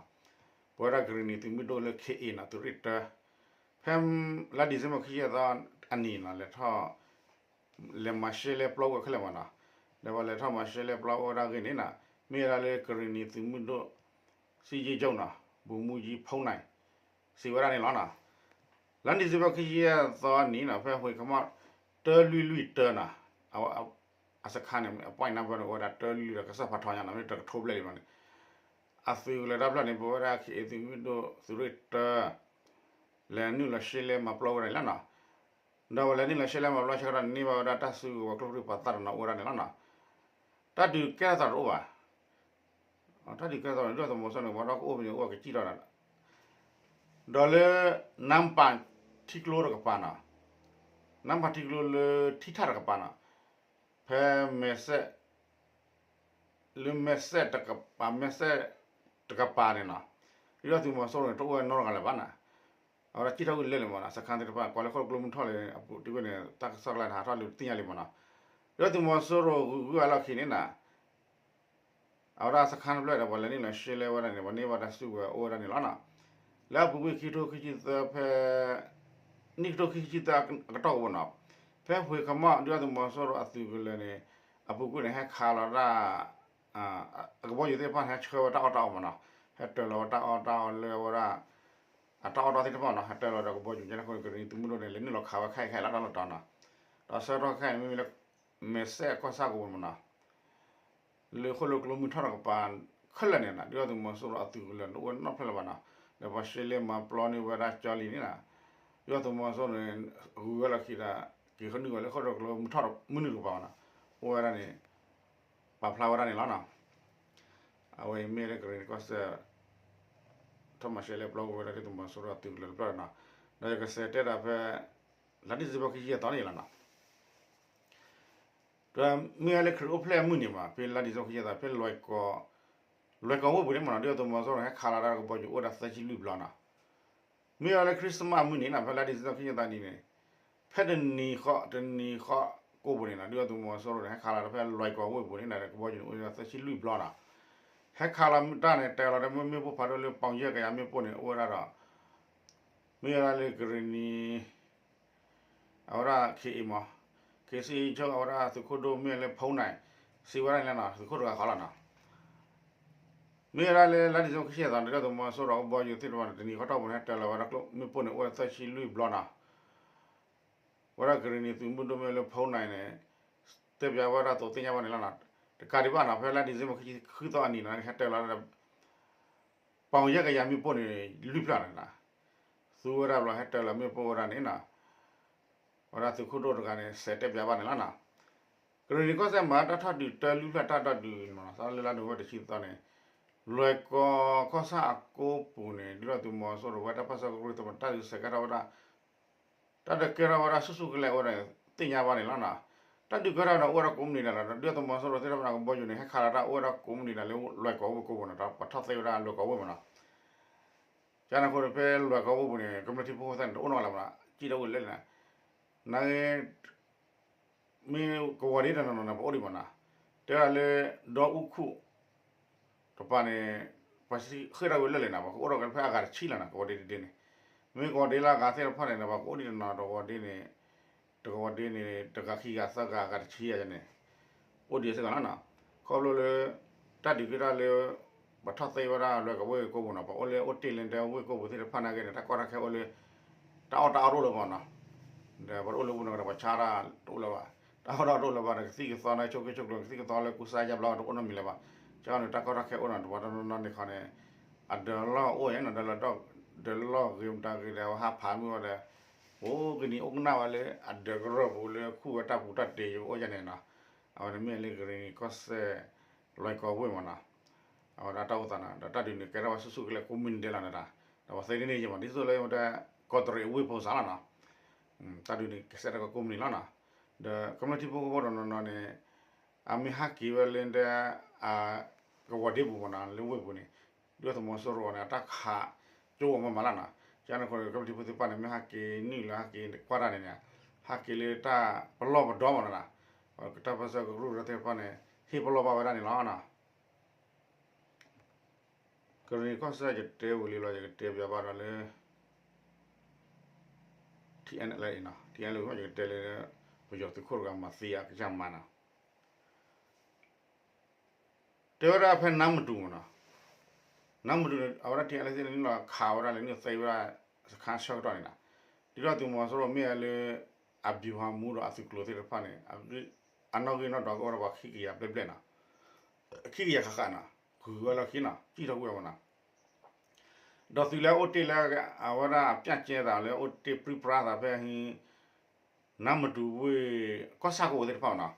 ပဝဲဒၣ်ကရံၣ်နံၤသုးမုၢ်ဒိၣ်လၢ ခ့ၣ်အ့ၣ် နီၤ သုးရ့ၣ်တၢ ဖဲလါ December ခံဆံသီအနံၤနီၤ လဲၤထီၣ် လဲၤမၤရှဲလဲပျီကွံာ်ခဲလၢာ်မ့ၢ်နီၤ, ဒီးပှၤလဲၤထီၣ်မၤရှဲလဲပျီကွံာ်ဝဲဒၣ်ဂ့ၢ်န့ၣ်နီၤ, မ့ၢ်ဝဲဒၣ်လၢကရံၣ်နံၤသုးမုၢ်ဒိၣ် စံယ့ၣ်ကၠိၣ်နီၤ ဗိုလ်မှူးကြီးဖုန်းနိုင် စံးဝဲဒၣ်န့ၣ်လီၤနီၤ, လါ December ခံဆံယဲၢ်သီအနံၤနီၤ ဖဲဟူးခီးမီၣ် တၢလွံၢ်လွံၢ်တၢနီၤ, အစခါန့ၣ် အပှဲၢ်နၢ်ပၢၢ်န့ၣ် အိၣ်ဝဲဒၣ်တၢလွံၢ်လွံၢ်ဒီးကစၢၢ်ဖးထီညါနီၤ မ့ၢ်တကထိဘျဲၣ်လံဘၣ်န့ၣ်, အသုးကလၢၤတၢ်ဖျၢၣ်န့ၣ် ပဝဲဒၣ် ခ့ၣ်အ့ၣ် သုးမုၢ်ဒိၣ်သုးရ့ၣ်တၢ လဲၤနုာ်လီၤရှဲလဲမၤပျီဝဲဒၣ်န့ၣ်လီၤနီၤ, ဒီးပှၤလဲၤနုာ်လီၤရှဲလဲမၤပျီဆၢကတီၢ်န့ၣ် န့ၢ်ဘၣ်ဝဲဒၣ်တၢ်စုကဝဲၤကျိချံမျိာ်သၣ်တနီၤအိၣ်ဝဲဒၣ်န့ၣ်လီၤနီၤ, တၢ်ဒုးကဲထီၣ်သးတအိၣ်ဘၣ်, တၢ်ဒုးကဲထီၣ်သးန့ၣ် ဒုၣ်ဒါသုးမီၤစိရိၤန့ၣ် ပှၤဒီကအိၣ်ဖဲန့ၣ် အိၣ်ဝဲကစံၣ်ထီၣ်ဒီး ဒီးလၢ နါပၤထံကျိတကပၤနီၤ, နါပၤထံကျိလၢထံထၣ်တကပၤနီၤ, ဖဲမဲာ်စဲး လၢမဲာ်စဲးတကပၤ မဲာ်စဲးတကပၤန့ၣ်နီၤ, ဒုၣ်ဒါသုးမီၤစိရိၤန့ၣ် တအိၣ်ဝဲနီတဂၤလၢၤဘၣ်နီၤ, အဝဲဒၣ်ကံၣ်ထီၣ်ကွံာ်လၢာ်လံမ့ၢ်နီၤ, စခါသ့ၣ်တဖၣ် ကွၢ်လၢခိၣ်ကျိမု�ၤ�်ထီၣ်လၢ အပူၤတ့ၢ်ဝဲန့ၣ် တၢ်ကစီၣ်ကျါန့ၣ် ဟးထီၣ်လၢတသ့ၣ်ညါလံမ့ၢ်နီၤ, ဒုၣ်ဒါသုးမီၤစိရိၤဂုၤဂုၤအလီၢ်ခံန့ၣ်နီၤ အဝဲဒၣ်စခါတဖျၢၣ်ဒီး ပှၤလဲၤနုာ်လီၤရှဲလဲဝဲဒၣ်န့ၣ် ပှၤန့ၢ်ဘၣ်တၢ်စုကဝဲၤအိၣ်ဝဲဒၣ်န့ၣ်လီၤနီၤ. လၢအပူၤကွံာ်ခံကထိခံဆံသၢဖဲ နံၣ်ကထိခံဆံသၢအကတီၢ်ကဘိနီၤ, ဖဲဟူးခီးမီၣ် ဒုၣ်ဒါသုးမီၤစိရိၤအသုးကလၢၤန့ၣ် အပူၤကွံာ်န့ၣ် ဟဲခးလီၤတၢ် အကဘီယူၤသ့ၣ်တဖၣ်န့ၣ် ဟဲဆှၢဝဲတၢ်အီၣ်တၢ်အီမ့ၢ်နီၤ, ဟဲတၢၤလီၤဝဲတၢ်အီၣ်တၢ်အီလၢဝဲဒၣ် အတၢ်အီၣ်တၢ်သ့ၣ်တဖၣ်နီၤ, ဟဲတၢၤလီၤဒီးကဘီယူၤညါန့ၣ်အဃိန့ၣ် ကရံၣ်နံၤသုးမုၢ်ဒိၣ်န့ၣ် လဲၤနုာ်လီၤခးဝဲခဲအံၤခဲအံၤလၢတၢ်လီၢ်တတီၤနီၤ. ဒီးဆၢကတီၢ်ခဲအံၤန့ၣ် မ့မ့ၢ်လၢ မဲာ်စဲးကီၢ်ဆၣ်ကဝီၤမ့ၢ်နီၤ လၢဃိၣ်လၢကျိမုၢ်ထီၣ်တကပၤ ခဲလၢာ်န့ၣ်နီၤ ဒုၣ်ဒါသုးမီၤစိရိၤအသုးကလၢၤတအိၣ်နီတဖျၢၣ်လၢၤဘၣ်နီၤ, ဒီးပှၤရှဲလဲမၤပျီန့ၢ်ဝဲဒၣ်ကၠီလံန့ၣ်နီၤ, ဒုၣ်ဒါသုးမီၤစိရိၤန့ၣ် ဂုၤဝဲလီၢ်ခံဒီး က့ၤဃုနုာ်ဝဲလၢဃိၣ်လၢကျိမုၢ်ထီၣ်မုၢ်နုာ်တကပၤဘၣ်နီၤ, အိၣ်ဝဲဒၣ်န့ၣ် ပာ်ဖျါဝဲဒၣ်န့ၣ်လီၤနီၤ. အဝဲအံၤမ့ၢ်လၢကရံၣ်နံၤကီၢ်စဲၣ် ထီၣ်မၤရှဲလဲပျီကွံာ်ဝဲဒၣ်ဒုၣ်ဒါသုးမီၤစိရိၤအသုးကလၢၤတဖျၢၣ်နီၤ, ဒီးယကစးတဲဒၣ်ဖဲ လါဒံၣ်စ့ဘၢၣ်ခံဆံယဲၢ်သီန့ၣ်လီၤနီၤ. မ့ၢ်ဝဲလၢခရံာ်အိၣ်ဖျဲၣ်အမုၢ်နံၤမး ဖဲလါဒံၣ်စ့ဘၢၣ်ခံဆံသီ ဖဲလွဲၢ်ကီၢ်ဝ့ၢ်ပူၤန့ၣ်မးနီၤ ဒုၣ်ဒါသုးမီၤစိရိၤန့ၣ် ဟဲခးလီၤတၢ်ကဘီယူၤအိၣ်ဝဲဒၣ်သၢဆံလွံၢ်ဘျီနီၤ. မ့ၢ်ဝဲလၢ Christmas အမုၢ်နံၤနီၤ ဖဲလါဒံၣ်စ့ဘၢၣ်ခံဆံသီနံၤန့ၣ် ဖဲတနံၤဃီ တနံၤဃီကိးပူၤန့ၣ်နီၤ ဒုၣ်ဒါသုးမီၤစိရိၤန့ၣ် ဟဲခးလီၤတၢ်ဖဲလွဲၢ်ကီၢ်ဝ့ၢ်ပူၤန့ၣ် ကဘီယူၤန့ၣ်အိၣ်ဝဲဒၣ်သၢဆံလွံၢ်ဘျီနီၤ. ဟဲခးလီၤတၢ်န့ၣ် တဲလီၤတၢ်မ့ၢ်မ့ၣ်ပိၢ်ဖးဒိၣ်လၢ ပီၣ်ယဲၢ်ကယၤမ့ၣ်ပိၢ်န့ၣ် အိၣ်ဝဲဒၣ်ဒီး မ့ၢ်ဝဲဒၣ်လၢကရ့ၣ်နံၤ အဝဲဒၣ် ခ့အ့မး ခ့စ့အ့ဆိ အဝဲဒၣ်သုးခိၣ်ဒိၣ်မ့ၢ်လၢဖီနၢ် စံးဝဲဒၣ်န့ၣ်လီၤနီၤ သုးခိၣ်တဂၤဃီလီၤနီၤ. မ့ၢ်ဝဲဒၣ်လၢလါဒံၣ်စ့ဘၢၣ်ခံဆံသီန့ၣ် ဒုၣ်ဒါသုးမီၤစိရိၤကဘီယူၤသ့ၣ်တဖၣ်န့ၣ် တနံၤဃီတီၢ်ပူၤန့ၣ် ဟဲတၢၤလီၤဝဲဒၣ်ကျိမ့ၣ်ပိၢ်န့ၣ် အိၣ်ဝဲဒၣ်သၢဆံလွံၢ်ဘျီနီၤ. ဝဲဒၣ်ကရ့ၣ်နံၤသုးမုၢ်ဒိၣ်မ့ၢ်လၢဖီနၢ်န့ၣ် တဲပၠးဝဲဒၣ်သိးသ့ၣ်ညါဘၣ်န့ၣ်လီၤနီၤ. တကးဒံးဘၣ်နီၤ ဖဲလါဒံၣ်စ့ဘၢၣ်ခံဆံဃုသီအနံၤနီၤ ဟဲတၢၤလီၤ ပီၣ်ယဲၢ်ကယၤမ့ၣ်ပိၢ်န့ၣ် လွံၢ်ဖျၢၣ်န့ၣ်နီၤ. သူဝဲဒၣ်ဘျီဟဲတၢၤလီၤမ့ၣ်ပိၢ်ဝဲဒၣ်န့ၣ်နီၤ ဝဲဒၣ်သုးခိၣ်ဒိၣ်တဂၤန့ၣ် စဲးတဲပၠးဘၣ်န့ၣ်လီၤနီၤ. ကရ့ၣ်နံၤကီၢ်စဲၣ်မၤတၢ်ထီၣ်ဒုးတၢ်လွံၢ်ဖျၢၣ်တၢ်ထီၣ်ဒုးမးနီၤ သီလၢလါနိၣ်ဝ့ဘၢၣ်တဆံသီန့ၣ် လွဲၢ်ကီၢ်ကီၢ်ဆၣ်အကိပူၤန့ၣ် ဒုၣ်ဒါသုးမီၤစိရိၤဝဲတၢ်ပၢၢ်ဆၢကရူၢ်သ့ၣ်တဖၣ် တၢ်ဒုးစဲးကဲထီၣ်ဝဲဒၣ် တၢ်ဒုးကဲထီၣ်ဝဲဒၣ်ဆူၣ်ဆူၣ်ကလဲာ်ဝဲဒၣ် သ့ၣ်ညါဘၣ်န့ၣ်လီၤနီၤ. တၢ်ဒုးကဲထီၣ်ဒီးအိၣ်ဝဲဒၣ်ကိးမုၢ်နံၤဒဲးလီၤ. ဒုၣ်ဒါသုးမီၤစိရိၤသ့ၣ်တဖၣ်န့ၣ် ကဘီယူၤန့ၣ် ဟဲခးလီၤတၢ်အိၣ်ဝဲဒၣ်ကိးမုၢ်နံၤဒဲးလၢလွဲၢ်ကီၢ်ဝ့ၢ်ကိပူၤန့ၣ် ပှၤထီၣ်သ့ဝဲဒၣ်လွဲၢ်ကီၢ်ဝ့ၢ်မးနီၤ. ကန့ၣ်အဃိန့ၣ် ဖဲလွဲၢ်ကီၢ်ဝ့ၢ်ပူၤန့ၣ် ကမျၢၢ်ထံဖိကီၢ်ဖိသ့ၣ်န့ၣ် တအိၣ်နီတဂၤလၢၤဘၣ်နီၤ ကံၣ်ထီၣ်ဝဲလၢာ်လၢာ်နီၤ. နာ်က့ မ့ၢ်ကဝီၤဒ့တနီၤနီၤန့ၣ် ပအိၣ်ဒံးမးနီၤ. တဲဝဲဒၣ်လၢ ဒီအူခိၣ် တပၤန့ၣ် ပှၤဃ့ၢ်ထီၣ်ဝဲလၢာ်လၢာ်နီၤ ပကအိၣ်ဒီးကဖဲအဂၤတဆံလီၤနီၤ ကဝီၤဒ့တဒ့န့ၣ်. မ့ၢ်ကဝီၤဒ့လၢအဂၤသ့ၣ်တဖၣ်န့ၣ်ဒီး ပှၤကအိၣ်ဒံးတနီၤတဝီၤဒ့န့ၣ် တကဝီၤဒ့န့ၣ် တဂၤခံဂၤသၢဂၤအဂၤတဆံယါန့ၣ် အိၣ်ဒံးစ့ၢ်ကီးလီၤနီၤ. ခီဖျိလၢ တၢ်ဒုးကဲထီၣ်လၢ ပှၤထီၣ်သ့ဝဲဒၣ်လွဲၢ်ကီၢ်ဝ့ၢ်ကိပူၤနီၤ ပှၤအိၣ်လၢအိၣ်တ့ၢ်လၢတဲဝ့ၢ်ကိပူၤသ့ၣ်တဖၣ်နာ်က့န့ၣ် တၢ်ကီတၢ်ခဲအိၣ်လၢ တၢ်အီၣ်တၢ်အီတအိၣ်လၢၤဘၣ်နီၤ. ဒီးပှၤတအိၣ်လၢပူၤနီၤဒီး ပှၤဆါတၢ်တအိၣ်လၢၤဘၣ်. တၢ်အီၣ်တၢ်အီတအိၣ်လၢၤဘၣ်ဒီး ကသံၣ်ကသီန့ၣ် ဆိးက့ဆိးကျၢၤ ကသံၣ်ကသီလၢကူစါယါဘျီတအိၣ်နီတမံၤလၢၤဘၣ်. ကန့ၣ်တၢ်ကီတၢ်ခဲအိၣ်နီၤ တပှၤတနီၤနီၤန့ၣ်ခီန့ၣ် အဒၢးလီၢ်အိၣ်ယါနီၤ ဒၢးလီၢ်ဒိၣ် ဒၢးလီၢ်ဂ့ၤမတၤဂ့ၤဒီး အဝဲဟးဖးမုၢ်ဝဲဒီး အိၣ်ကနံၤအိၣ်ကနၣ်ဝဲလၢအဒၢးကရၢၢ်ပူၤလၢခူၣ်ဝဲတၢ်ပူၤတၢ်တ့ၤယိအိၣ်ယါန့ၣ်နီၤ. အဝဲန့ၣ်မ့ၢ်လၢကရ့ၣ်နံၤကီၢ်စဲၣ် လွဲၢ်ကီၢ်ဝ့ၢ်မးနီၤ. အဝဲဒၣ်တၢ်အိၣ်သးနီၤ ဒီးတၢ်ဒုးန့ၣ် ကဲထီၣ်ဝဲဆူၣ်ဆူၣ်ကလဲာ်ကိးမုၢ်နံၤဒဲးလီၤန့ၣ်တၢ် ဒီးပှၤသ့န့ၢ်ယဲၢ်မး ဒ်သိးလၢဝဲဒၣ် ကီးတရံးဝ့ၢ်ဖိစးလီၤနီၤ. တၢ်ဒုးန့ၣ် ကစဲးတၢ်ကကိးမုၢ်နံၤလီၤနီၤ. ဒီးကမျၢၢ်ထံဖိကီၢ်ဖိတနီၤနီၤန့ၣ် အမ့ၢ်ဟဲက့ၤဝဲလၢဒၣ် ကဝီၤဒ့ပူၤမးနီၤ လၢဝ့ၢ်ပူၤန့ၣ် ဒုၣ်ဒါသုးမီၤစိရိၤန့ၣ် အတၢ်ခးကၠိအီၤမးမးလီၤနီၤ. ကန့ၣ်အဃိန့ၣ် ကမျၢၢ်ထံဖိသ့ၣ်တဖၣ်န့ၣ် မ့ၢ်ဟဲက့ၤနုာ်လၢဟဲက့ၤကွၢ်တၢ်န့ၣ်န့ၣ် ဟဲက့ၤလၢတၢ်ပလီၢ်ပဒီမးနီၤ. တၢ်ပၢၢ်ဆၢကရူၢ်သ့ၣ်တဖၣ်န့ၣ် ဟ့ၣ်ပလီၢ်ဘၣ်ဝဲဒၣ်န့ၣ်လီၤနီၤ. ကရ့ၣ်နံၤကီၢ်စဲၣ် ယတဲဝံၤလံလီၤ ယကတဲပၠးဘၣ်ဒီးလၢ ထံအဲလ်အ့ ထံအဲလ်အ့ ယကတဲလၢ ပယီၤသုးခိၣ်တဂၤမၤသံအကစၢ်မၤနီၤ. တဲဝဲဒၣ်ဖဲနါမတူၤမးနီၤ, နါမတူၤန့ၣ် အဝဲဒၣ် ထံအဲလ်အ့ သ့ၣ်န့ၣ် နုာ်လီၤခးဝဲဒၣ်လၢနုာ်သ့ဝဲဒၣ် စခါဆၢကတီၢ်န့ၣ်နီၤ, ဒ်သိးသုးမီၤစိရိၤမ့ၢ်ဝဲလၢ အဗျူဟာမှူးဒီးအသုးကျိၤသ့ၣ်တဖၣ်န့ၣ် အနီၣ်ဂံၢ်နီၣ်ဒွးကအိၣ်ဒီးပှၤခံကယၤဘျဲၣ်ဘျဲၣ်နီၤ, ခံကယၤဃၣ်ဃၣ်နီၤ, ဂုၤဝဲလီၢ်ခံနီၤ စံၣ်ထီၣ်ကွံာ်ဝဲမးနီၤ. ဒီးသုးလၢအအိၣ်တ့ၢ်လၢ အဝဲဒၣ်အပျၢ်ကဲသးလၢအအိၣ်တ့ၢ်ပြံပြါသးဖဲ နါမတူၤဝ့ၢ် ကီၢ်ဆၣ်ကဝီၤသ့ၣ်တဖၣ်နီၤ,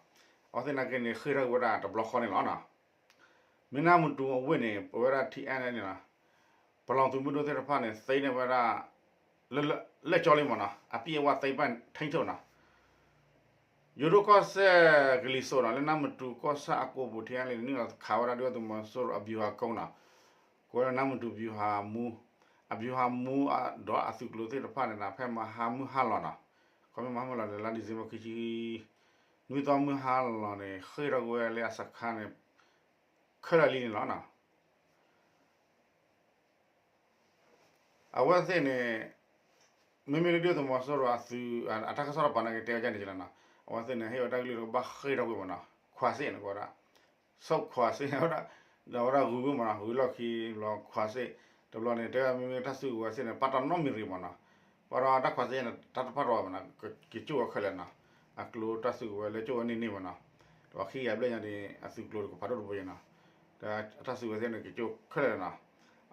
အဝဲသ့ၣ်နာ်က့န့ၣ် ဃ့ၢ်ထီၣ်ကွံာ်ဝဲဒၣ်တဘျီဃီန့ၣ်လီၤနီၤ. မ့ၢ်နါမတူၤအဝ့ၢ်န့ၣ် ပဝဲဒၣ် ထံအဲလ်အ့ န့ၣ်နီၤ, ပလီၢ်သုးမုၢ်ဒိၣ်သ့ၣ်တဖၣ်န့ၣ် သ့န့ၢ်ဝဲဒၣ် လၢကၠီလံမးနီၤ, အပြည့်အဝ သိမ်းပိုက်ထိန်းချုပ်နီၤ. ယိၤဒိၣ်ကီၢ်စဲၣ်ကလံၤစိးနီၤ လၢနါမတူၤကီၢ်ဆၣ်အကိပူၤ ထံအဲလ်အ့ န့ၣ် နုာ်လီၤခးဝဲဒၣ်ဒုၣ်ဒါသုးမီၤစိရိၤအဗျူဟာကုန်းနီၤ, ကိးဝဲဒၣ်နါမတူၤ ဗျူဟာမှူး, အဗျူဟာမှူး ဒီးအသုးကျိၤသ့ၣ်တဖၣ်န့ၣ်နီၤ ဖဲမဟါမုၢ်ဟါလီၤနီၤ, ခီဖျိမဟါမုၢ်လီၤန့ၣ် လါဒံၣ်စ့ဘၢၣ်ခံဆံ နွံသီမုၢ်ဟါလီၤန့ၣ် ဃ့ၢ်ထီၣ်ကွံာ်ဝဲလၢအစခါန့ၣ် ခဲလၢာ်လံန့ၣ်လီၤနီၤ. အဝဲသ့ၣ်န့ၣ် မ့မ့ၢ်လၢဒုၣ်ဒါသုးမီၤစိရိၤအသုး အတၢ်ကစီၣ်တပၤနာ်က့တဲဝဲဒ်န့ၣ်လီၤနီၤ, အဝဲသ့ၣ်န့ၣ် ဟ့ၣ်ဝဲတၢ်ကလုၢ်တကဘၣ်ဃ့ၢ်ထီၣ်ကွံာ်မးနီၤ, ခွါစ့ၣ်န့ၣ် ကိးဝဲဒၣ် ဆုတ်ခွာစစ် ဝဲဒၣ်, ဒီးအဝဲဒၣ်ဂုၤဝဲမးနီၤ, ဂုၤလီၢ်ခံဘျီခွါစ့ၣ်, တဘျီန့ၣ် တဲမ့မ့ၢ်တၢ်စုကဝဲၤစ့ၣ်န့ၣ် ပာ်တနီတမံၤရံၣ်မးနီၤ, ပာ်ဒီးတၢ်ခွါစ့ၣ်န့ၣ် တၢ်တဖၣ်တီၢ်ဘၣ်မးနီၤ, ကကၠိၣ်ဝဲခဲလၢာ်နီၤ, အကျိတၢ်စုကဝဲၤလၢကၠိၣ်ဝဲန့ၢ်န့ၢ်မးနီၤ, ဒီးခံကယၤဘျဲၣ်ညါန့ၣ် အသုးကျိၤတကဖးဒိၣ်တဘိညါနီၤ, ဒီးတၢ်စုကဝဲၤစ့ၣ်န့ၣ် ကကၠိၣ်ခဲလၢာ်နီၤ,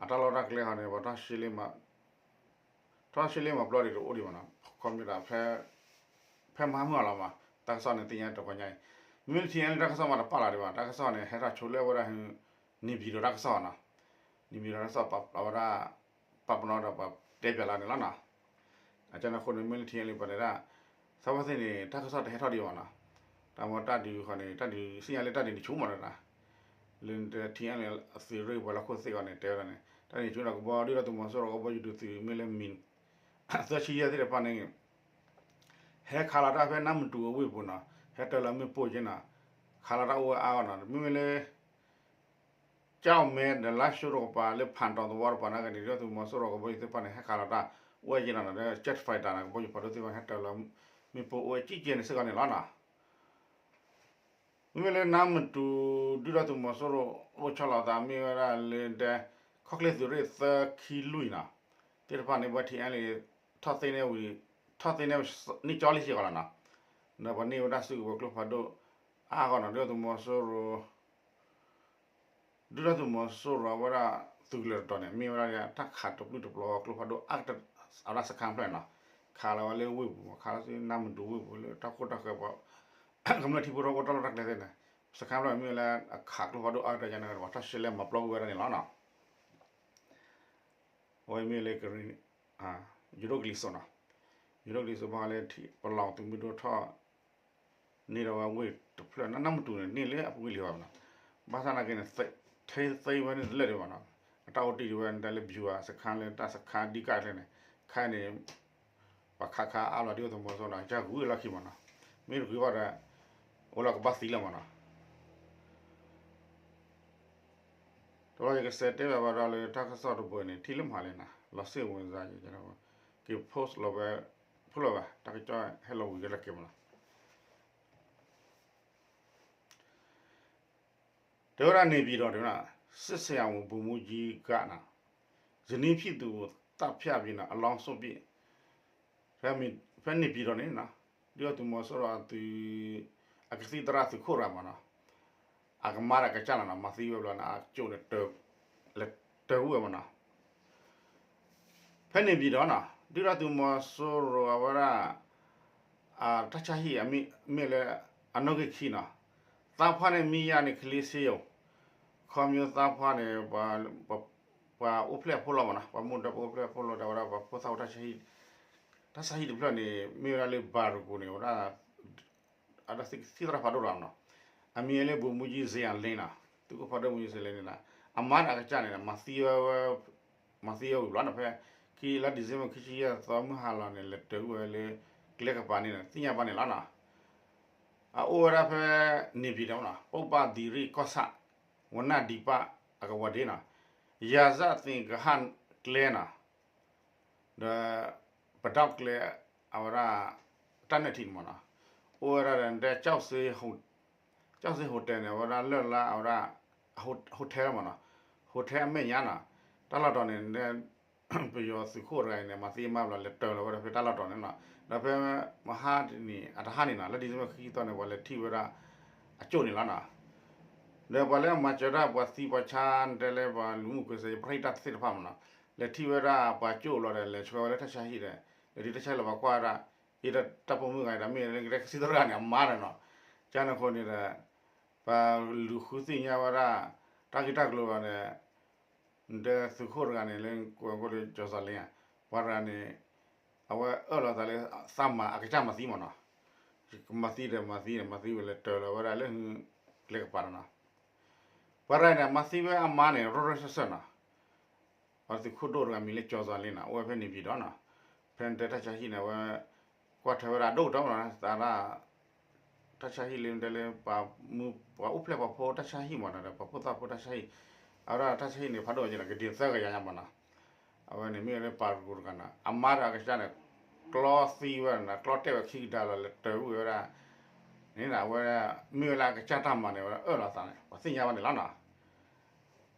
အတၢ်လီၢ်တၢ်ကျဲဟီန့ၣ် ပှၤထီၣ်ရှဲလ့ ထီၣ်ရှဲလ့မၤပျီဒံးတအိၣ်ဒံးဘၣ်နီၤ, ခီမ့ၢ်ဒၣ် ဖဲမဟါမုၢ်အလီၤမး တၢ်ကစီၣ်န့ၣ်သ့ၣ်ညါတကီညါအံၤ, မ့မ့ၢ်လၢထံအဲလ်အ့ တၢ်ကစီၣ်မးတပာ်လီၤဒံးဘၣ်, တၢ်ကစီၣ်န့ၣ် ဟဲထီၣ်ဆိလၢအဝဲဒၣ် နေပြည်တော် တၢ်ကစီၣ်နီၤ, နေပြည်တော် တၢ်ကစီၣ်အဝဲဒၣ် ပာ်ပနီၣ်ဒီးပှၤတဲပၠးလီၤန့ၣ်လီၤနီၤ, အကန့ၣ်အဃိန့ၣ် မ့မ့ၢ်လၢထံအဲလ်အ့ ပှၤတဲဒၣ် သးဝဲသ့ၣ်န့ၣ် တၢ်ကစီၣ်တဟဲထီၣ်ဒံးဘၣ်နီၤ, တၢ်မ့ၢ်တၢ်ဒုးဃီန့ၣ် တၢ်ဒုးသ့ၣ်ညါလၢတၢ်ဒုးန့ၣ်ဆူၣ်မးတဒၣ်, လၢ ထံအဲလ့ အသုးရ့ၣ်ပှၤလၢခိၣ်သ့ၣ်အီၤန့ၣ် တဲဝဲဒၣ်န့ၣ် တၢ်ဒုးန့ၣ်ဆူၣ်ဒီးကဘီ ဒုၣ်ဒါသုးမီၤစိရိၤကဘီယူၤဒုးသုးမ့ၢ်လၢမံၤ သၢဆံယဲၢ်သ့ၣ်တဖၣ်န့ၣ် ဟဲခးလီၤတၢ်ဖဲနါမတူၤအဝ့ၢ်ပူၤနီၤ, ဟဲတၢၤလီၤမ့ၣ်ပိၢ်က့နီၤ, ခးလီၤတၢ်အိၣ်ဝဲအါဂီၢ်နီၤ, မ့မ့ၢ်လၢ ကၠီၣ်မဲဒီးလါၡိတကပၤလၢဖၣ်တီၤသဝီတကပၤနာ်က့န့ၣ် ဒုၣ်ဒါသုးမီၤစိရိၤကဘီယူၤသ့ၣ်တဖၣ်န့ၣ် ဟဲခးလီၤတၢ်အိၣ်ဝဲက့နီၤ, ဒီး jet fighter နီၤ ကဘီယူၤဖးဒိၣ်သ့ၣ်တဖၣ်န့ၣ် ဟဲတၢၤလီၤမ့ၣ်ပိၢ်အိၣ်ဝဲကံကဲန့ၣ်စ့ၢ်ကီးန့ၣ်လီၤနီၤ. မ့မ့ၢ်လၢနါမတူၤ ဒုၣ်ဒါသုးမီၤစိရိၤအိၣ်ဆီလီၤသးမ့ၢ်ဝဲဒၣ်လၢဒဲ ခီၣ်ချ့သုးရ့ၣ်သၢခံလွံၢ်နီၤ, သ့ၣ်တဖၣ်န့ၣ် ပှၤ ထံအဲလ့ ထီၣ်သ့န့ၢ်ဝံၤ ထီၣ်သ့န့ၢ်န့ၢ်ကၠီလံစ့ၢ်ကီးလီၤနီၤ, ဒီးပှၤန့ၢ်ဝဲဒၣ်စုကဝဲၤကျိဖးဒိၣ်အါဂီၢ်နီၤ, ဒုၣ်ဒါသုးမီၤစိရိၤ ဒုၣ်ဒါသုးမီၤစိရိၤအဝဲဒၣ် သုးကလၢၤတတီၤန့ၣ် မ့ၢ်ဝဲဒၣ်တၢ်ခးတပျုၢ်တပျီၤကျိဖးဒိၣ်အါကတၢၢ် အဝဲဒၣ်စခါဖျၢၣ်န့ၣ်နီၤ, ခးလီၤဝဲလၢဝ့ၢ်ပူၤမး ခးလီၤဆူနါမတူၤဝ့ၢ်ပူၤလၢတၢ်ခိၣ်တၢ်ဃၢၤပှၤ ကမျၢၢ်ထံဖိကီၢ်ဖိတၢ်လီၢ်တၢ်ကျဲသ့ၣ်န့ၣ် စခါဖျၢၣ်မ့ၢ်ဝဲလၢအခးကျိဖးဒိၣ်အါကတၢၢ်န့ၣ် ပှၤထီၣ်ရှဲလဲၣ်မၤပျီကွံာ်ဝဲဒၣ်န့ၣ်လီၤနီၤ. အဝဲမ့ၢ်လၢ ယိၤဒိၣ်ကလံၤစိးနီၤ, ယိၤဒိၣ်ကလံၤစိးဘၣ်ဃးလၢထံပလီၢ်သုးမုၢ်ဒိၣ်ထီၣ် န့ၢ်ဒီးဝဲဝ့ၢ်တဖျၢၣ် နါမတူၤန့ၣ် န့ၢ်လၢအပူၤကွံာ်လံဘၣ်နီၤ, ဘၣ်ဆၣ်နာ်က့န့ၣ် ထဲသ့ဝဲန့ၣ်တလၢာ်ဒံးဘၣ်နီၤ, အတၢ်အိၣ်တ့ၢ်ဒံးဝဲဒၣ်လၢ ဗျူဟာစခါလၢတၢ်စခါဒ်ကၣ်အချဲန့ၣ် ခဲအံၤန့ၣ် ပှၤခးခးအါဘျီဒုၣ်ဒါသုးမီၤစိရိၤနီၤ ကစၢ်ဂုၤလီၢ်ခံမးနီၤ, မ့ၢ်တဂ့ၤဘၣ်ဒီး အိၣ်လီၤကဘၣ်သံလီၤမးနီၤ. တဘျီယကစးတဲဘၣ်ဘၣ်ဒီးလၢတၢ်ကစီၣ်တဘိန့ၣ် ထံၣ်လၢမဟါလံနီၤ လီၤစ့ၣ်ဝဲစါ က့ၤ post လီၤဝဲ ဖိလီၤဝဲ တၢ်ကစီၣ်ဟဲလီၤဝံၤကလၢက့ၤမးနီၤ. တဲဝဲဒၣ်န့ၣ်ပံၤဒီးတဲဝဲဒၣ် စစ်ဆရာဝန်ဗိုလ်မှူးကြီးကနီၤ ဇနီးဖြစ်သူကိုသတ်ဖြတ်ပြီးနီၤ အလောင်းစွန့်ပစ် ဖဲန့ၣ်ပံၤဒီးန့ၣ်နီၤ ဒုၣ်ဒါသုးမီၤစိရိၤအသုး အကသံၣ်သရၣ်သုးခိၣ်တဂၤမးနီၤ အကမါဒီးအကစၢ်န့ၣ်နီၤ မၤသံဝဲဘျီန့ၣ် အကၠိၣ်န့ၣ် လဲၤတၢၤဝံၤဝဲမးနီၤ. ဖဲန့ၣ်ပံၤဒီးနီၤ ဒုၣ်ဒါသုးမီၤစိရိၤအဝဲဒၣ် တၢ်ဆါဟံၣ်မ့ၢ်လၢ အနီၣ်ဂံၢ်ခံနီၤ သားဖွားနဲ့မိရတဲ့ကလေးဆေးရုံ ခီဖျိသားဖွားန့ၣ် ပှၤအိၣ်ဖျဲၣ်အဖိလီၤမးနီၤ ပှၤမိၢ်ဒီးပှၤအိၣ်ဖျဲၣ်အဖိလီၤ တဲဝဲဒၣ်ပှၤဖိသၣ်အိၣ်တၢ်ဆါဟံၣ် တၢ်ဆါဟံၣ်တဖျၢၣ်န့ၣ် မ့ၢ်ဝဲဒၣ်လၢဘၤရူၤကိၤန့ၣ် ဝဲဒၣ် အတၢ်သံၣ်သရၣ်ဖးဒိၣ်တဂၤနီၤ အမံၤလၢ ဗိုလ်မှူးကြီး ဇေယျာလင်းနီၤ သုးခိၣ်ဖးဒိၣ် ဗိုလ်မှူးကြီး ဇေယျာလင်းနီၤ အမါဒီးအကစၢ်န့ၣ် မၤသံဝဲ မၤသံဝဲဝံၤဘျီနီၤ ဖဲခံလါ December ခံဆံယဲၢ်သီမုၢ်ဟါလီၤန့ၣ် လဲၤတၢၤဝံၤဝဲလၢ ကျဲကပၤန့ၣ် သ့ၣ်ညါဘၣ်န့ၣ်လီၤနီၤ. အအိၣ်ဝဲဒၣ်ဖဲန့ၣ်ပံၤဒီးနီၤ ပုပ္ပာ်သီရိကီၢ်ဆၣ် ဝဏ္ဏဒံပအကဝီၤဒ့နီၤ ရာဇသင်္ကြန်ကျဲနီၤ ဒီး ပဒိၣ်ကျဲ အဝဲဒၣ် တၢ်နဲၣ်ထံန့ၣ်မးနီၤ အိၣ်ဝဲဒၣ်ဒီး ကျောက်စင် hotel န့ၣ် အဝဲဒၣ်လၢ်လၢ်အဝဲဒၣ် hotel မးနီၤ hotel အမဲာ်ညါနီၤ တၢ်လီၢ်တီၤန့ၣ် ပယီၤသုးခိၣ်တဂၤအံၤန့ၣ် မၤသံမါဘျီလဲၤတၢၤလီၤဝဲဒၣ်ဖဲတၢ်လီၢ်တီၤန့ၣ်နီၤ ဒီးဖဲမဟါတနံၤ အတဟါန့ၣ်နီၤ လါ December ခံဆံသီန့ၣ် ပှၤလဲၤထံၣ်ဝဲဒၣ် အကၠိၣ်န့ၣ်လီၤနီၤ ဒီးပှၤလၢအမၤစၢၤဒၣ်ပှၤသံပှၤဆါတဲလၢပှၤလူမှုကွင်းဆက် ပရဟိတသ့ၣ်တဖၣ်မးနီၤ လဲၤထံၣ်ဝဲဒၣ်ပှၤကၠိၣ်လီၤဒီး လဲၤဆှၢဝဲလၢတၢ်ဆါဟံၣ်ဒီး လဲၤဒုးတၢ်ဆါဟံၣ်လီၤပှၤကွၢ်ဝဲဒၣ် အံၤတၢ်ပိာ်မုၣ်ဂၤအံၤဒီး မ့ၢ်လၢကစံၣ်သရၣ်န့ၣ် အမါဒီးနီၤ ကန့ၣ်အဃိန့ၣ်ဒီး ပှၤလူၤဃုသ့ၣ်ညါဝဲဒၣ် တၢ်ဂ့ၢ်တၢ်ကျိၤလီၤဒီး နတဲသုးခိၣ်တဂၤန့ၣ် လၢကိးလၢ ကျော်စွာလင်း ပှၤတဂၤန့ၣ် အဝဲအၢၣ်လီၤသးလၢ သးမၤအကစၢ်မၤသံမးနီၤ, မၤသံဒီးမၤသံဒီးမၤသံဝဲလၢတၢၤလီၤဝဲဒၣ်လၢ ကျဲကပၤဒီးနီၤ, ပှၤတဂၤန့ၣ် မၤသံဝဲအမါန့ၣ် ရီၢ်ရီၢ်ဆၢၣ်ဆၢၣ်နီၤ, ပှၤသုးခိၣ်ဒိၣ်တဂၤမံၤလၢ ကျော်စွာလင်း နီၤ, အိၣ်ဝဲဖဲန့ၣ်ပံၤဒီးနီၤ, ဖဲနတဲတၢ်ဆါဟံၣ်န့ၣ် အဝဲ ကွၢ်ထွဲဝဲဒၣ်ဒိၣ်ကတၢၢ်မးနီၤ, သးဒၣ် တၢ်ဆါဟံၣ်လၢနတဲလၢ ပှၤအိၣ်ဖျဲၣ်ပှၤဖိတၢ်ဆါဟံၣ်မးနီၤ, ဒီးပှၤဖိသၣ်ဖိတၢ်ဆါဟံၣ်, အဝဲဒၣ်တၢ်ဆါဟံၣ်န့ၣ် ဖးဒိၣ်ဝဲက့ၤနီၤ, ကဒံသၢကယၤညါမးနီၤ, အဝဲန့ၣ်မ့ၢ်ဝဲလၢပှၤရူၤကိၤတဂၤနီၤ, အမါဒီးအကစၢ်န့ၣ် ကျီသံဝဲနီၤ, ကျီတဲာ်ဝဲခံကဒါလီၤ လဲၤတၢၤဝံၤဝဲဒၣ်, န့ၣ်နီၤ အဝဲ မ့ၢ်ဝဲလၢအကစၢ်တၢ်မၤန့ၣ် အဝဲဒၣ်အၢၣ်လီၤသးန့ၣ် ပှၤသ့ၣ်ညါဘၣ်န့ၣ်လီၤနီၤ,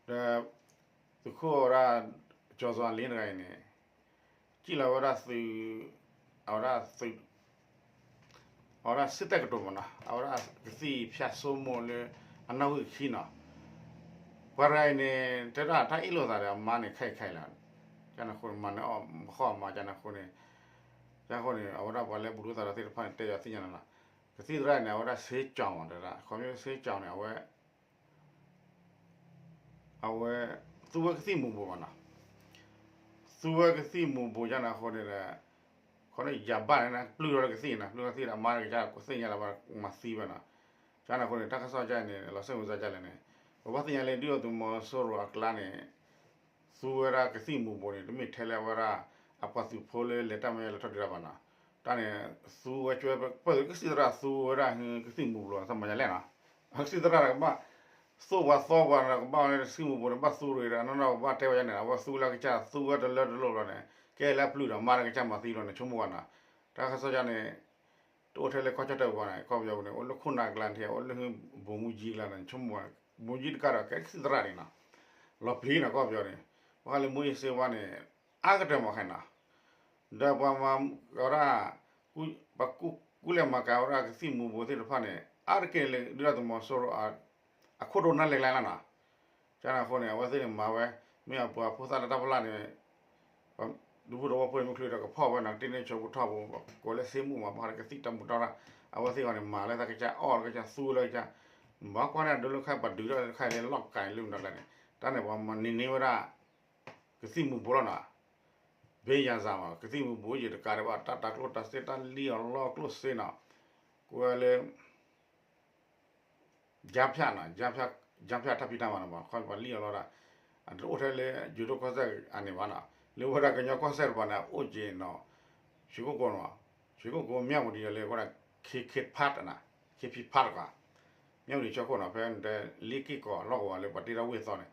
ဒီး သုးခိၣ်ဝဲဒၣ် ကျော်စွာလင်း တဂၤအံၤန့ၣ် စံၣ်လီၤဝဲဒၣ်သုး, အဝဲဒၣ်သုး, အဝဲဒၣ်စ့ၢ်တဲၣ်ကတိၤမးနီၤ, အဝဲဒၣ်ကသံၣ်ဖၠၣ်စိမိၢ်လၢ အနီၣ်ဂံၢ်ခံနီၤ, ပှၤတဂၤအံၤန့ၣ် တဲဒၣ်တၢ်အ့ၣ်လိာ်သးဒီးအမါန့ၣ် ခဲအံၤခဲအံၤလီၤ, ကန့ၣ်အဃိန့ၣ် မၤန့ၢ်အီၣ်မၤဃီအမါ ကန့ၣ်အဃိန့ၣ်, ကန့ၣ်အဃိန့ၣ် အဝဲဒၣ်ပှၤလၢဘူးလိာ်သးဒီးသ့ၣ်တဖၣ်န့ၣ် တဲယၤသ့ၣ်ညါန့ၣ်လီၤ, ကသံၣ်သရၣ်န့ၣ် အဝဲဒၣ်စ့ကၠီၤမး တဲဒၣ် ခီဖျိစ့ကၠီၤန့ၣ် အဝဲ အဝဲ သူဝဲကသံၣ်မူၤဘိးမးနီၤ, သူဝဲကသံၣ်မူၤဘိးယါန့ၣ်အဃိန့ၣ်ဒီး, က ခီန့ၣ်ယၤဘၣ်န့ၣ် ပျုၢ်ထီၣ်လၢကသံၣ်နီၤ, ပျုၢ်ထီၣ်ကသံၣ်ဒီး အမါတကစၢ် ကသ့ၣ်ညါလၢၤဘၣ် မၤသံဝဲနီၤ. ကန့ၣ်အဃိန့ၣ် တၢ်ကစီၣ်ကန့ၣ် လီၤစ့ၣ်မုာ်စ့ၢ်ကလဲၣ်န့ၣ်, ပဘၣ်သ့ၣ်ညါလၢဒုၣ်ဒါသုးမီၤစိရိၤအကျါန့ၣ် သူဝဲဒၣ်ကသံၣ်မူၤဘှီးန့ၣ် တမ့ၢ်ထဲလၢအဝဲဒၣ် အပှၤသုးဖိလၢလဲၤတၢ်မၤလဲၤထီၣ်ဒုးတၢ်ဘၣ်နီၤ. တၢ်န့ၣ် သူဝဲကၠွဲ ပၢ်သုးကသံၣ်သရၣ်သူဝဲဒၣ် ကသံၣ်မူၤဘှီး သးမၤညါလဲၣ်နီၤ. ကသံၣ်သရၣ်ကဘၣ် သိၣ်ပှၤသီပှၤဒီး ကဘၣ်ဝဲလၢကသံၣ်မူၤဘှီးန့ၣ် ဘၣ်သူရ့ၤဒီး အနီၢ်နီၢ်ကဘၣ်တဲဝဲန့ၣ် အဝဲသူလၢကစၢ် သူဝဲတလၢတလိၣ်ဘျီန့ၣ် ကဲလၢအပျုၢ်ဒီးမါတကစၢ်မၤသံလီၤန့ၣ် ဆိကမိၣ်ဝဲနီၤ. တၢ်ကစီၣ်ကန့ၣ် တအိၣ်ထဲလၢကီၢ်ကၠီၣ်တဲၣ်ပူၤဘၣ်န့ၣ် ကီၢ်ပယီၤပူၤန့ၣ် အိၣ်လၢခိၣ်နၢ်ကျါန့ၣ် အိၣ်လၢ ဗိုလ်မှူးကြီး ကျါန့ၣ် ဆိကမိၣ်ဝဲ ဗိုလ်မှူးကြီး တကးဒီး ကဲကသံၣ်သရၣ်န့ၣ်နီၤ. လီၤပျံၤနီၤ ကီၢ်ပယီၤန့ၣ် ဘၣ်ဃးလၢ မူးယစ်ဆေးဝါး န့ၣ် အါကတၢၢ်မးခဲနီၤ. ဒီးပှၤမၤဝဲဒၣ် ပှၤကူလဲၤမၤကၤဝဲဒၣ်ကသံၣ်မူၤဘှီးသ့ၣ်တဖၣ်န့ၣ် အါတက့ၢ်လၢဒုၣ်ဒါသုးမီၤစိရိၤ အခိၣ်ဒိၣ်နၢ်လဲၤကျါလီၤနီၤ. ကန့ၣ်အဃိန့ၣ် အဝဲသ့ၣ်န့ၣ်မၤဝဲ မ့ၢ်အပှၤဖိသၣ်လၢတၢ်ဖီလာ်န့ၣ် ဒူဖိသဝီဖိန့ၣ် မ့ၢ်ချုးဒီးကဖီၣ်ဝဲနီၤ ကတ့ၢ်န့ၢ်ဆိကထီၣ်ဖိ ကိးလၢစ့မူၣ်မး ဘၣ်ဃးလၢကသံၣ်တၢ်မူးတၢ်ရၣ် အဝဲသ့ၣ်အီၤန့ၣ် မၤလၢသးကစၢ် အီၣ်လၢကစၢ် သူလၢကစၢ် ဘၣ်ကွၢ်န့ၣ် ဒိလၢခါပှၤဒုးထီၣ်လၢခါလၢလီၢ်ကၤလၢမတၤလဲၣ်န့ၣ် တၢ်န့ၣ်ပှၤမၤန့ၢ်န့ၢ်ဝဲဒၣ် ကသံၣ်မူၤဘှီးလီၤနီၤ. ဘ့ယၤစၢ်မး ကသံၣ်မူၤဘှီးယံၤတကးဒံးဘၣ် တၢ်တၤကျိၣ်တၤစ့တၢ်လံၣ်အီၤလီၢ်ကျိၣ်စ့နီၤ ကိးဝဲလၢ ကြားဖြတ်နီၤ ကြားဖြတ် ကြားဖြတ် တၢ်ဖံးတၢ်မၤန့ၣ်မး ခီပှၤလံၣ်အီၤလီၤဒၣ် အတအိၣ်ထဲလၢယိၤဒိၣ်ကီၢ်စဲၣ်အန့ၣ်ဘၣ်နီၤ လၢဝဲဒၣ်ကညီကီၢ်စဲၣ်တပၤန့ၣ် အိၣ်က့ၤနီၤ ရွှေကုက္ကိုနီၤ ရွှေကုက္ကို မြဝတီ လၢဝဲဒၣ် ခ့ခ့ဖးတနီၤ ခ့ဖံဖးတကး မြဝတီ ကၠီခိၣ်နီၤ ဖဲနတဲလ့က့ၢ်ကီၤလီၢ်ကဝီၤလၢပှၤတ့ထီၣ်ဝ့ၢ်သီန့ၣ်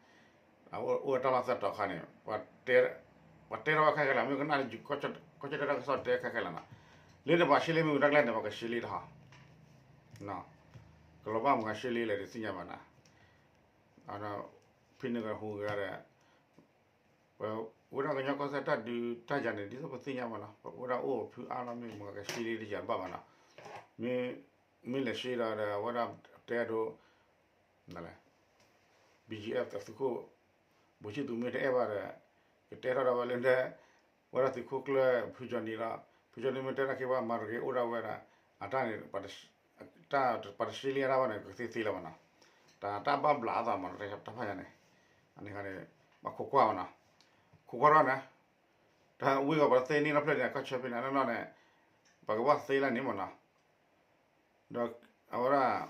အအိၣ်တၢ်လီၢ်သၢတီၤခါန့ၣ် ပှၤတဲထီၣ်ဝဲခဲခဲလၢာ် မ့ၢ်ကနၣ်လၢ ကီၢ်ကၠီၣ်တဲၣ်တၢ်ကစီၣ်တဲခဲခဲလၢာ်နီၤ လၢတပှၤရှဲလ့မ့ၢ်ဝံၤတၢ်ကျဲန့ၣ် ပှၤကရှဲလ့တဟီ ကလီၤဘၣ်မုၢ်ဂၤရှဲလ့လဲၣ်တသ့ၣ်ညါဘၣ်နီၤ ဖဲန့ၣ်ကဟူးဂၤဒီး ပဝဲဒၣ်ကညီကီၢ်စဲၣ်တၢ်ဒုးတၢ်ယၤန့ၣ် ဒ်သိးပသ့ၣ်ညါဘၣ်နီၤ ပဝဲဒၣ်အိၣ်ဖုအါလီၤ မ့ၢ်မုၢ်ဂၤကရှဲလ့တယၤတဘၣ်ဘၣ်နီၤ မ့ၢ်လဲၤရှဲဒီး အဝဲဒၣ်တဲအဒိ နလဲၣ် ဘီကၠံအ့ၣ် သုးခိၣ် ဘိၣ်ဆံသူးမ့ၢ်တအဲၣ်ဘၣ်ဒီး ကတဲထီၣ်ဒၣ်ဝဲလၢ ဝဲဒၣ်သုးခိၣ်ကျၢၢ်ဖုကၠီနံၤလီၤ ဖုကၠီနံၤမ့ၢ်တဲတၢ်က့ၤဘၣ်မၤတဂ့ၤအိၣ်ဒၣ်ဝဲဒၣ် အတၢ်န့ၣ် ပှၤတရှဲလ့အတၢ်ဘၣ်န့ၣ် ကသ့သ့လၢၤဘၣ်နီၤ တၢ်တၢ်ဘၣ်ဘျးအသးမး တၢ်ဖးယၤန့ၣ် အန့ၣ်ခါန့ၣ် ပှၤခိးကွၢ်ဘၣ်နီၤ ခိးကွၢ်ထီၣ်န့ၣ် တၢ်ဝံၤဂီၤပှၤသ့န့ၢ်နီၢ်ဖျၢၣ်န့ၣ် ကီၢ်ဆၢဖဲန့ၣ် အနီၢ်နီၢ်န့ၣ် ပှၤကဘၣ်သ့လၢန့ၣ်မးနီၤ ဒီးအဝဲဒၣ်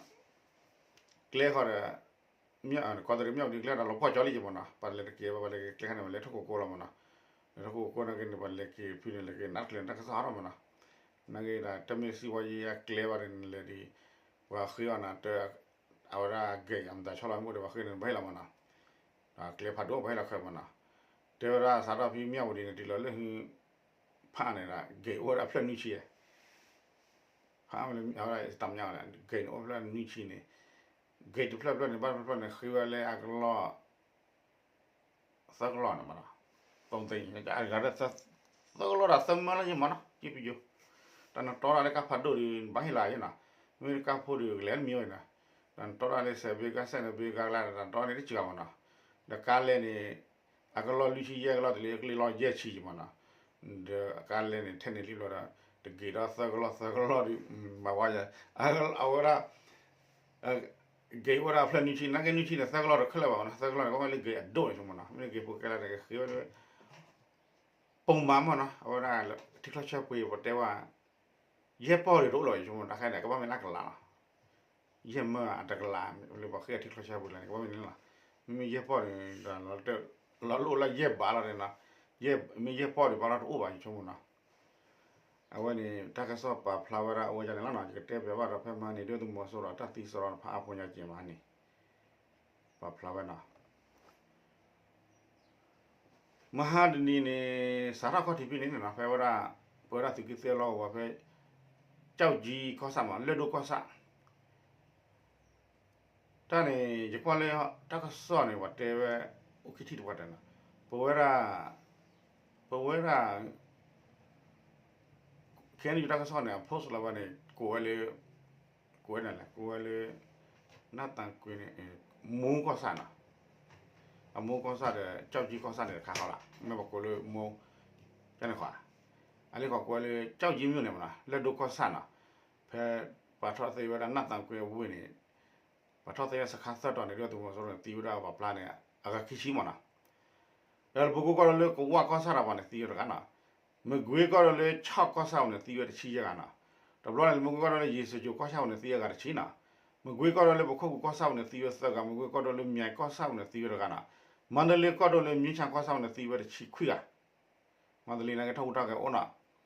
ကျဲဃီဒီး ကီးတရံးမၠၣ်ဝတံၤကျဲဒီးလီၤပှီၢ်ကၠီလံယမးနီၤ ပှၤလဲၤတက့ၤဘၣ် ပှၤလဲၤက့ၤကျဲခါန့ၣ် ပှၤလဲၤထီၣ်ကိးကိးလီၤမးနီၤ လဲၤထီၣ်ကိးကိးနာ်က့န့ၣ် ပှၤလဲၤက့ၤဖုန့ၣ် လဲၤက့ၤနးတချုးန့ၣ် တၢ်ကစီၣ်ဟးထီၣ်မးနီၤ နာ်က့ဒီး တမ့ၢ်စံးဝဲယဲယဲကျဲဘၣ်န့ၣ်လဲၤဒ် ပှၤဃ့အီၤနၤတၢ် အဝဲဒၣ် gate အမတၤဆီလီၤမ့ၢ်အိၣ်ဒီးပှၤဃ့န့ၣ် ပှၤဟ့ၣ်လီၤမးနီၤ ဒီးကျဲဖးဒိၣ်ပှၤဟ့ၣ်လီၤခဲမးနီၤ တဲဝဲဒၣ်စးထီၣ်ဖဲမၠၣ်ဝတံၤန့ၣ် တုၤလီၤလၢဟု ဖးန့ၣ်ဒီး gate အိၣ်ဝဲဒၣ်ဖျၢၣ်နွံဆံ ဖးမ့ၢ်လၢ အဝဲဒၣ်တမညါဝဲဒၣ် gate န့ၣ်အိၣ်ဖျၢၣ်နွံဆံန့ၣ် gate တဖျၢၣ်ဖျၢၣ်န့ၣ် ဘၣ်တဖျၢၣ်ဖျၢၣ်န့ၣ် ဃ့ဝဲလၢအကလီၢ် သၢကလီၢ်န့ၣ်မးနီၤ သုံးသိန်း အဂၤလၢ သၢကလီၢ်ဒီးသၢမၢလၢယမးနီၤ က့ပယိၤ တၢ်နတီတၢ်လၢကါဖးဒိၣ်ဒီး ဘၣ်ဟ့ၣ်လီၤယနီၤ မ့ၢ်ကါဖိဒီးကလဲၤမံဝဲနီၤ တၢ်နတီတၢ်လၢစဲးဘ့ကါစဲးန့ၣ်ဘ့ကါကျါ တၢ်နတီန့ၣ်တစှၤမးနီၤ ဒီးကါလဲန့ၣ် အကလီၢ်လွံၢ်ဆံယဲၢ်ကလီၢ်တလ့ အကလီၢ်ယဲၢ်ဆံယမးနီၤ ဒီးကါလဲန့ၣ် ထဲန့ၣ်လံဘျီဒီး တဂ့ၤဒီးသၢကလီၢ်သၢကလီၢ်ဒီး မၤဝါယၤ အဝဲဒၣ် gate အိၣ်ဝဲဒၣ်ဖျၢၣ်နွံဆံ နာ်က့နွံဆံန့ၣ် သၢကလီၢ်တခဲလၢာ်ဘၣ်မးနီၤ သၢကလီၢ်န့ၣ် ကဘၣ်မ့ၢ်လၢ gate အဒိၣ်န့ၣ်မးနီၤ မ့ၢ်လၢ gate ဖိခဲလၢာ်န့ၣ် ကဃ့ဝဲလၢ ပိာ်မၤမးနီၤ အဝဲဒၣ် ထံချီဆၢပှ့ၤပတဲဝဲ ယဲၢ်ပီၢ်ဒီးတအိၣ်လီၤယဆိကမိၣ် တၢ်ခဲန့ၣ် ကဘၣ်မ့ၢ်လၢကလးလီၤ ယဲၢ်မၢအတကလး လၢပှၤဃ့အထံချီဆၢပှ့ၤလၢန့ၣ် ကဘၣ်မ့ၢ်န့ၣ်လီၤ မ့မ့ၢ်ယဲၢ်ပီၢ်န့ၣ် လီၤလၢအိၣ်လၢယဲၢ်ဘးလီၤန့ၣ်နီၤ မ့ၢ်ယဲၢ်ပီၢ်ဒီးဘၣ်လီၤတအိၣ်ဘၣ်ယဆိကမိၣ်နီၤ အဝဲန့ၣ် တၢ်ကစီၣ်ပာ်ဖျါဝဲဒၣ်အဝဲန့ၣ်လီၤနီၤ ယကတဲပျးဘၣ်ဒီးဖဲမဟါန့ၣ် ဒုၣ်ဒါသုးမီၤစိရိၤအတၢ်သံစရီတဖၣ်အါဖိညါက့ၤမဟါန့ၣ် ပာ်ဖျါဝဲနီၤ မဟါတနံၤန့ၣ် စးထီၣ်ခီၣ်ထံးဖဲန့ၣ်နီၤ ဖဲဝဲဒၣ် ပဝဲဒၣ်သုးက့သၢလီၢ်ကဝီၤဖဲ ကၠီၣ်ကၠံကီၢ်ဆၣ်မး လၢၢ်ဒိၣ်ကီၢ်ဆၣ် တၢ်န့ၣ် ယကွၢ်လၢတၢ်ကစီၣ်န့ၣ် ပှၤတဲဝဲ အိၣ်ခံထံၣ်တပှၤတဲနီၤ ပဝဲဒၣ် ပဝဲဒၣ် ခဲအံၤတၢ်ကစီၣ်န့ၣ် အ post လီၤဝဲန့ၣ် ကိးဝဲလၢ ကိးဝဲဒၣ်လဲၣ် ကိးဝဲလၢ နၢ်သးကွ့န့ၣ် မူကီၢ်ဆၣ်နီၤ အမူကီၢ်ဆၣ်ဒီး ကၠီၣ်ကၠံကီၢ်ဆၣ်န့ၣ်တခါဃီလီၤ မ့ၢ်ပကိးလၢမူ ကန့ၣ်ဃီ အလံၤဃီကိးဝဲလၢ ကၠီၣ်ကၠံမၠိၣ်န့ၣ်မနီၤ လၢၢ်ဒိၣ်ကီၢ်ဆၣ်နီၤ ဖဲ ပှၤထီၣ်သ့ဝဲဒၣ်နၢ်သးကွ့အဝ့ၢ်န့ၣ် ပှၤထီၣ်သ့ဝဲစခါသၢတီၤန့ၣ် ဒုၣ်ဒါသုးမီၤစိရိၤန့ၣ် သံဝဲဒၣ်ပှၤဖျါန့ၣ် အဂၤခံဆံမနီၤ ဒီးပကိးကွၢ်လၢကဝၢ်ကီၢ်ဆၣ်တပၤန့ၣ် သံဝဲတဂၤနီၤ မကွ့ၤကီၢ်ဒိၣ်လၢ ခၠီၣ်ကီၢ်ဆၣ်ပူၤန့ၣ် သံဝဲတဆံယဲၢ်ဂၤနီၤ. တဘျီန့ၣ် မကွ့ၤကီၢ်ဒိၣ်လၢ ယ့ၣ်စၢၤကၠိၤကီၢ်ဆၣ်ပူၤန့ၣ် သံဝဲဂၤတဆံနီၤ. မကွ့ၤကီၢ်ဒိၣ်လၢ ပခိၣ်ကူၤကီၢ်ဆၣ်ပူၤန့ၣ် သံဝဲသၢဂၤ, မကွ့ၤကီၢ်ဒိၣ်လၢ မၠဲၤကီၢ်ဆၣ်ပူၤန့ၣ် သံဝဲတဂၤနီၤ. မါတလ့ကီၢ်ဒိၣ်လၢ မၠ့ဆၣ်ကီၢ်ဆၣ်ပူၤန့ၣ် သံဝဲတဆံခွံဂၤ, မါတလ့န့ၣ်က့ၤထီၣ်ဟူးထီၣ်က့ၤအိၣ်နီၤ. မါတ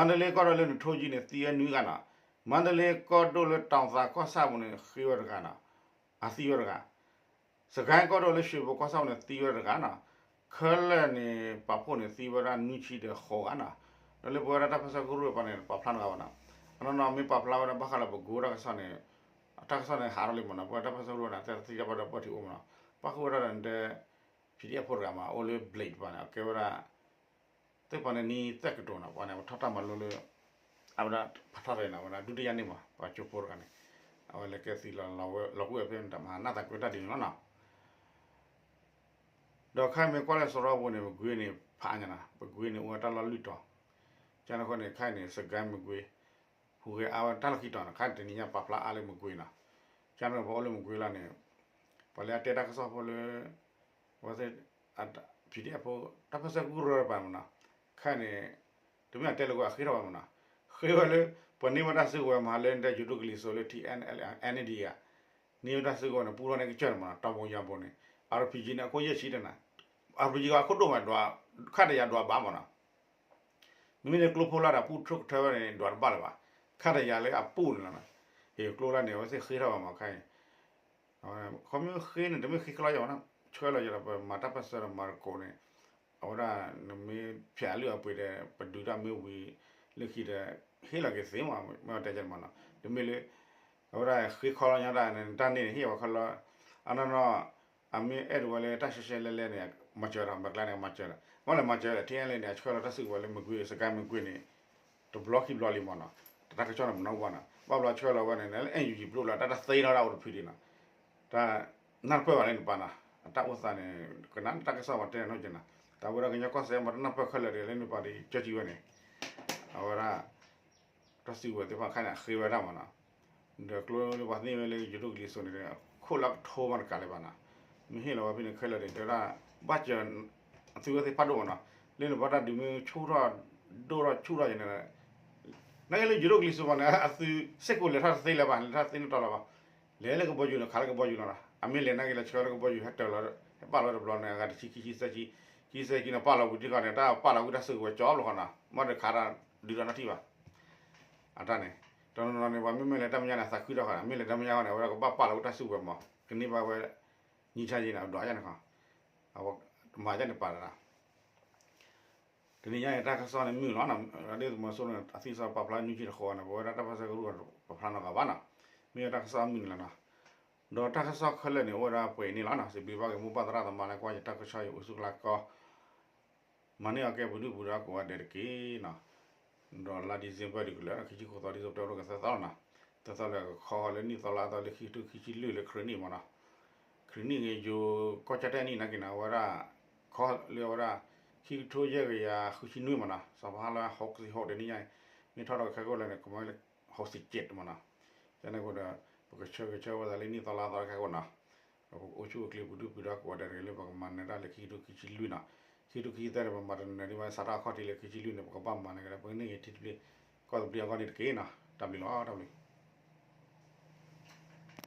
လ့ကီၢ်ဒိၣ်လၢ နထိကံန့ၣ် သံဝဲနွံဂၤနီၤ. မါတလ့ကီၢ်ဒိၣ်လၢ တီၤသးကီၢ်ဆၣ်ပူၤန့ၣ် ဃ့ဝဲတဂၤနီၤ, အသံဝဲတဂၤ. စကဲကီၢ်ဒိၣ်လၢ ရွှ့ၣ်ဘိကီၢ်ဆၣ်ပူၤန့ၣ် သံဝဲတဂၤနီၤ. ခဲလၢာ်န့ၣ် ပာ်ဖှိၣ်န့ၣ် သံဝဲဒၣ်နွံဆံဒီးဃိးဂၤနီၤ. ဒီးလၢပဝဲဒၣ်တၢ်ပၢဆှၢကရူၢ်ပၤန့ၣ် ပာ်ဖျါတဂၤဘၣ်နီၤ. အနီၢ်နီၢ်မ့ၢ်ပာ်ဖျါဝဲဒၣ် ဘၣ်ဃးလၢပကိတၢ်ကစီၣ်န့ၣ်, တၢ်ကစီၣ်န့ၣ်ဟးထီၣ်လံမ့ၢ်နီၤ, ပဝဲတၢ်ပၢဆှၢကရူၢ်န့ၣ် တၢ်သံတၢ်ဘၣ်ဒီးပှၤထံၣ်အိၣ်မ့ၢ်နီၤ. ပၣ်ဃုာ်ဝဲဒၣ်ဒီး PDF ဖိတဂၤမ့ၢ် အိၣ်လၢ Blade ပၤန့ၣ် အကဲဝဲဒၣ် သ့ၣ်ပှၤန့ၣ်နံၣ်သၢကတိၤနီၤ, ပှၤန့ၣ် ပထီၣ်တၢ်မၤလိလၢ အဝဲဒၣ် ဖးထီၣ်တၢ်န့ၣ် အဝဲဒၣ် ဒုတိယနေ့မ့ၢ် ပှၤကၠိဖိတဂၤန့ၣ် အဝဲလဲၤကဲသုးလီၤ, လီၤကွံာ်ဝဲဖဲန့ၣ် တၢ်မၤနၢ်သးကွံတၢ်ဒ်န့ၣ်လီၤနီၤ. ဒီးခဲအံၤမ့ၢ်ကွၢ်လၢစရီပူၤန့ၣ် ပကွ့ၤန့ၣ်ဖးညါနီၤ, ပကွ့ၤန့ၣ်အိၣ်ဝဲတၢ်လီၢ်လွံၢ်တီၤ, ကန့ၣ်အဃိန့ၣ် ခဲအံၤန့ၣ် စကဲမကွ့ၤ ဟူးဂဲၤအါဝဲတၢ်လီၢ်ခံတီၤနီၤ, ခဲအံၤတနံၤညါပာ်ဖျါအါလၢမကွ့ၤနီၤ. ကန့ၣ်ပှၤအိၣ်လၢမကွ့ၤလီၤန့ၣ် ပှၤလၢအတဲတၢ်ကစီၣ်ဖိလၢ အဝဲသ့ၣ် PDF ဖိ တၢ်ပၢဆှၢကရူၢ်ပၤမ့ၢ်နီၤ, ခဲအံၤန့ၣ် တမ့ၢ်အတဲလၢၤဝဲအဃ့ထီၣ်ဘၣ်မ့ၢ်နီၤ, ဃ့ဝဲလၢ ပှၤန့ၢ်ဝဲတၢ်စုကဝဲၤမ့ၢ်လၢ နတဲယိၤဒိၣ်ကလံၤစိးလၢ ထံ NLD ဧါ, န့ၢ်ဝဲတၢ်စုကဝဲၤန့ၣ် ပူထီၣ်န့ၢ်ကစၢၢ်န့ၣ်မ့ၢ်နီၤ, တီၢ်ဘိယၤဘိန့ၣ် RPG န့ၣ် အခိၣ်ယဲၢ်ဆံတနၤ, RPG အခိၣ်ဒိၣ်မး ခးတယၤဒွးဘၣ်မ့ၢ်နီၤ. မ့မ့ၢ်လၢကျိဖိလၢဒီး ပူၣ်ထီၣ်ကထၢဝဲန့ၣ် ဒွးတဘၣ်လၢၤဘၣ်, ခးတယၤလၢအပူၤန့ၣ်လီၤ. ဟ့ၣ်ကျိလၢန့ၣ် အဝဲသ့ၣ်ဃ့ထီၣ်ဘၣ်မ့ၢ်ခဲအံၤ ခီမ့ၢ်ဃ့န့ၣ် တမ့ၢ်ဃ့ကလီယၤဘၣ်နီၤ, ဆှၢလီၤယၤဒီး ပမၤတၢ်ပၢဆှၢဒီးမၤသကိးန့ၣ်, အဝဲဒၣ် နမ့ၢ်ဖျဲးအလုၢ်အပှ့ၤဒီး ပဒုးတၢ်မ့ၢ်ဝံၤလၢခံဒီး ဟ့ၣ်လီၤက့ၤသ့မ့ၢ် မ့ၢ်တဲကမ့ၢ်နီၤ, တမ့ၢ်လၢ အဝဲဒၣ်ဃ့ခီလီၤညါဒၣ် နတၢ်န့ၢ်န့ၣ် ဟ့ၣ်ဝဲခီလီၤ, အနီၢ်နီၢ် အမ့ၢ်အဲၣ်ဒိးဝဲလၢတၢ်ရှဲရှဲလဲလဲန့ၣ် မၤစၢၤဒီး မၤကျါန့ၣ် မၤစၢၤဒီး မ့ၢ်လဲၤမၤစၢၤဒီး ထံၣ်အဲၣ်လဲန့ၣ် အဆှၢလီၤတၢ်စုကဝဲၤလၢမကွ့ၤ စကဲမကွ့ၤန့ၣ် တဘျီခံဘျီလံမ့ၢ်နီၤ, တၢ်ကစီၣ်န့ၣ်မနီၣ်ဘၣ်နီၤ, ဘၣ်ဘျီဆှၢလီၤဝဲန့ၣ် လၢ NUG ပျိလီၤ တၢ်တသ့နီတၢ်အိၣ်တဖုဒံးနီၤ, တၢ်နၢ်တပၢၢ်ဘၣ်လၢနပၤနီၤ, အတၢ်အိၣ်သးန့ၣ် ကနၣ်တၢ်ကစီၣ်မၤတဲနီၢ်က့ၤနီၤ, တၢ်ဝဲဒၣ်ကညီကီၢ်စဲၣ်မၤတနၢ်ပၢၢ်ခဲလၢာ်ဒီး လၢနပၤဒီး ကၠီကံဝဲန့ၣ်, အဝဲဒၣ် တၢ်စုကဝဲၤသ့ၣ်တဖၣ်ခဲအံၤန့ၣ် အဃ့ဝဲဒၣ်မ့ၢ်နီၤ, ဒီးကျိလၢပှၤသ့ၣ်ညါဝဲလၢယိၤဒိၣ်ကလံၤစိးန့ၣ် ခိၣ်လၢကထိမးတကးလၢၤဘၣ်နီၤ, မ့ၢ်ဟ့ၣ်လီၤဝဲဖဲန့ၣ်ခဲလၢာ်န့ၣ် တဲဝဲဒၣ် ဘၣ်စၢၤ အသုဝဲသ့ၣ်ဖးဒိၣ်မ့ၢ်နီၤ, လၢနပၤတၢ်ဒုးမ့ၢ်ဆူၣ်ထီၣ် ဒိၣ်ထီၣ်ဆူၣ်ထီၣ်ယဲန့ၣ်, နာ်က့လၢယိၤဒိၣ်ကလံၤစိးဘၣ်န့ၣ် အသုစ့ၢ်ကီးလဲၤထီၣ်တသ့လၢၤဘၣ်, လဲၤထီၣ်တသ့နီတတီၤလၢၤဘၣ်, လဲၤလၢကဘီယူၤန့ၣ် ခးလၢကဘီယူၤလီၤနီၤ, အမ့ၢ်လဲၤနာ်က့လၢဆှၢလၢကဘီယူၤ ဟဲတၢၤလီၤ ဟဲပာ်လီၤတဘျီန့ၣ် အဂၤတဆံခံဆံသၢဆံ, ခံဆံသၢဆံန့ၣ် ပာ်လီၤဝံၤတခီန့ၣ် တၢ်ပာ်လီၤဝံၤတၢ်စုကဝဲၤကၠီဘျီဃီနီၤ, မ့ၢ်တခးတၢ်ဒုးတၢ်နီတထံၣ်ဘၣ် အတၢ်န့ၣ်, တနီၤနီၤန့ၣ် ပှၤမ့မ့ၢ်လဲၤတၢ်မဲာ်ညါန့ၣ် သးခုထီၣ်ဃီန့ၣ်, မ့ၢ်လဲၤတၢ်မဲာ်ညါဃီန့ၣ် အဝဲဒၣ်ကဘၣ်ပာ်လီၤဝဲတၢ်စုကဝဲၤမး, ကန့ၢ်ဘၣ်ဝဲ ငြိမ်းချမ်းရေးန့ၣ် အဒွးယဲန့ၣ်ဃီ, အဝဲမၤယဲန့ၣ်ပာ်လီၤ, တနံၤညါအံၤတၢ်ကစီၣ်န့ၣ်မုာ်လီၤ, ဒ်သုးမီၤစိရိၤန့ၣ် အသံစၢ်ပာ်ဖျါနွံဆံတဃိးန့ၣ် ပဝဲဒၣ်တၢ်ပၢဆှၢကရူၢ်ပာ်ဖျါနီတဂၤဘၣ်နီၤ, မ့ၢ်ဝဲတၢ်ကစီၣ်မုာ်န့ၣ်လီၤနီၤ, ဒီးတၢ်ကစီၣ်ခဲလၢာ်န့ၣ် အိၣ်ဝဲဒၣ်ပှဲၤအံၤန့ၣ်လီၤနီၤ, စံးဘျုးဘၣ်က့ၤမိၢ်ပၢ်သရၣ်သမါလၢကွၢ်ယတၢ်ကစီၣ်အံၤအိၣ်ဆူၣ်ချါကီ မၤန့ၢ်အီၤကဲပဒုၣ်ပဒါကိးဂၤဒဲးတက့ၢ်နီၤ, ဒီးလါ December ဒ်ကလၢာ် ခံဆံဃိးသီ ဒ်သိးပတဲအိၣ်ကသၢသီလီၤနီၤ, သၢသီလၢကခီလၢနံၣ်သီလါသီလၢခံကထိခံဆံလွံၢ်လၢခရံာ်နံၣ်မ့ၢ်နီၤ, ခရံာ်နံၣ်ဂ့ၤယိၤကီၢ်ကၠီၣ်တဲၣ်နံၣ်နာ်က့ၤနီၤ အဝဲဒၣ် ခီလၢအဝဲဒၣ် ခံကထိယဲၢ်ကယၤဃုဆံနွံမ့ၢ်နီၤ, စီၤဖီဟါလၢဟိးကစံးဟိးတနံၣ်ညါအံၤ မ့ၢ်ထီၣ်ဒီးကခဲကိၣ်လၢန့ၣ် ကမၤလၢ ဟိးစံးကၠ့ၣ်မ့ၢ်နီၤ, ကန့ၣ်အဃိဒီး ပကဆၢဂ့ၤဆၢဝါသးလၢနံၣ်သီလါသီတခါအဃိနီၤ, ပကအိၣ်ဆူၣ်အိၣ်ချ့ပဒုၣ်ပဒါကိးဂၤဒဲးတက့ၢ်လၢပကမၤနၢၤတၢ်လၢခံကထိခံဆံလွံၢ်နီၤ, ခံကထိခံဆံသၢန့ၣ် ပမၤတနၢၤဒံးဘၣ်စးထီၣ်အခီၣ်ထံးလၢခံဆံလွံၢ်န့ၣ် ပကဘၣ်မၤနၢၤက့ၤဒီး ပကန့ၢ်က့ၤထံသဘျ့ကီၢ်သဘျ့အဂီၢ်န့ၣ်တက့ၢ်နီၤ, တၢ်ဘျုးလီၤ တၢ်ဘျုး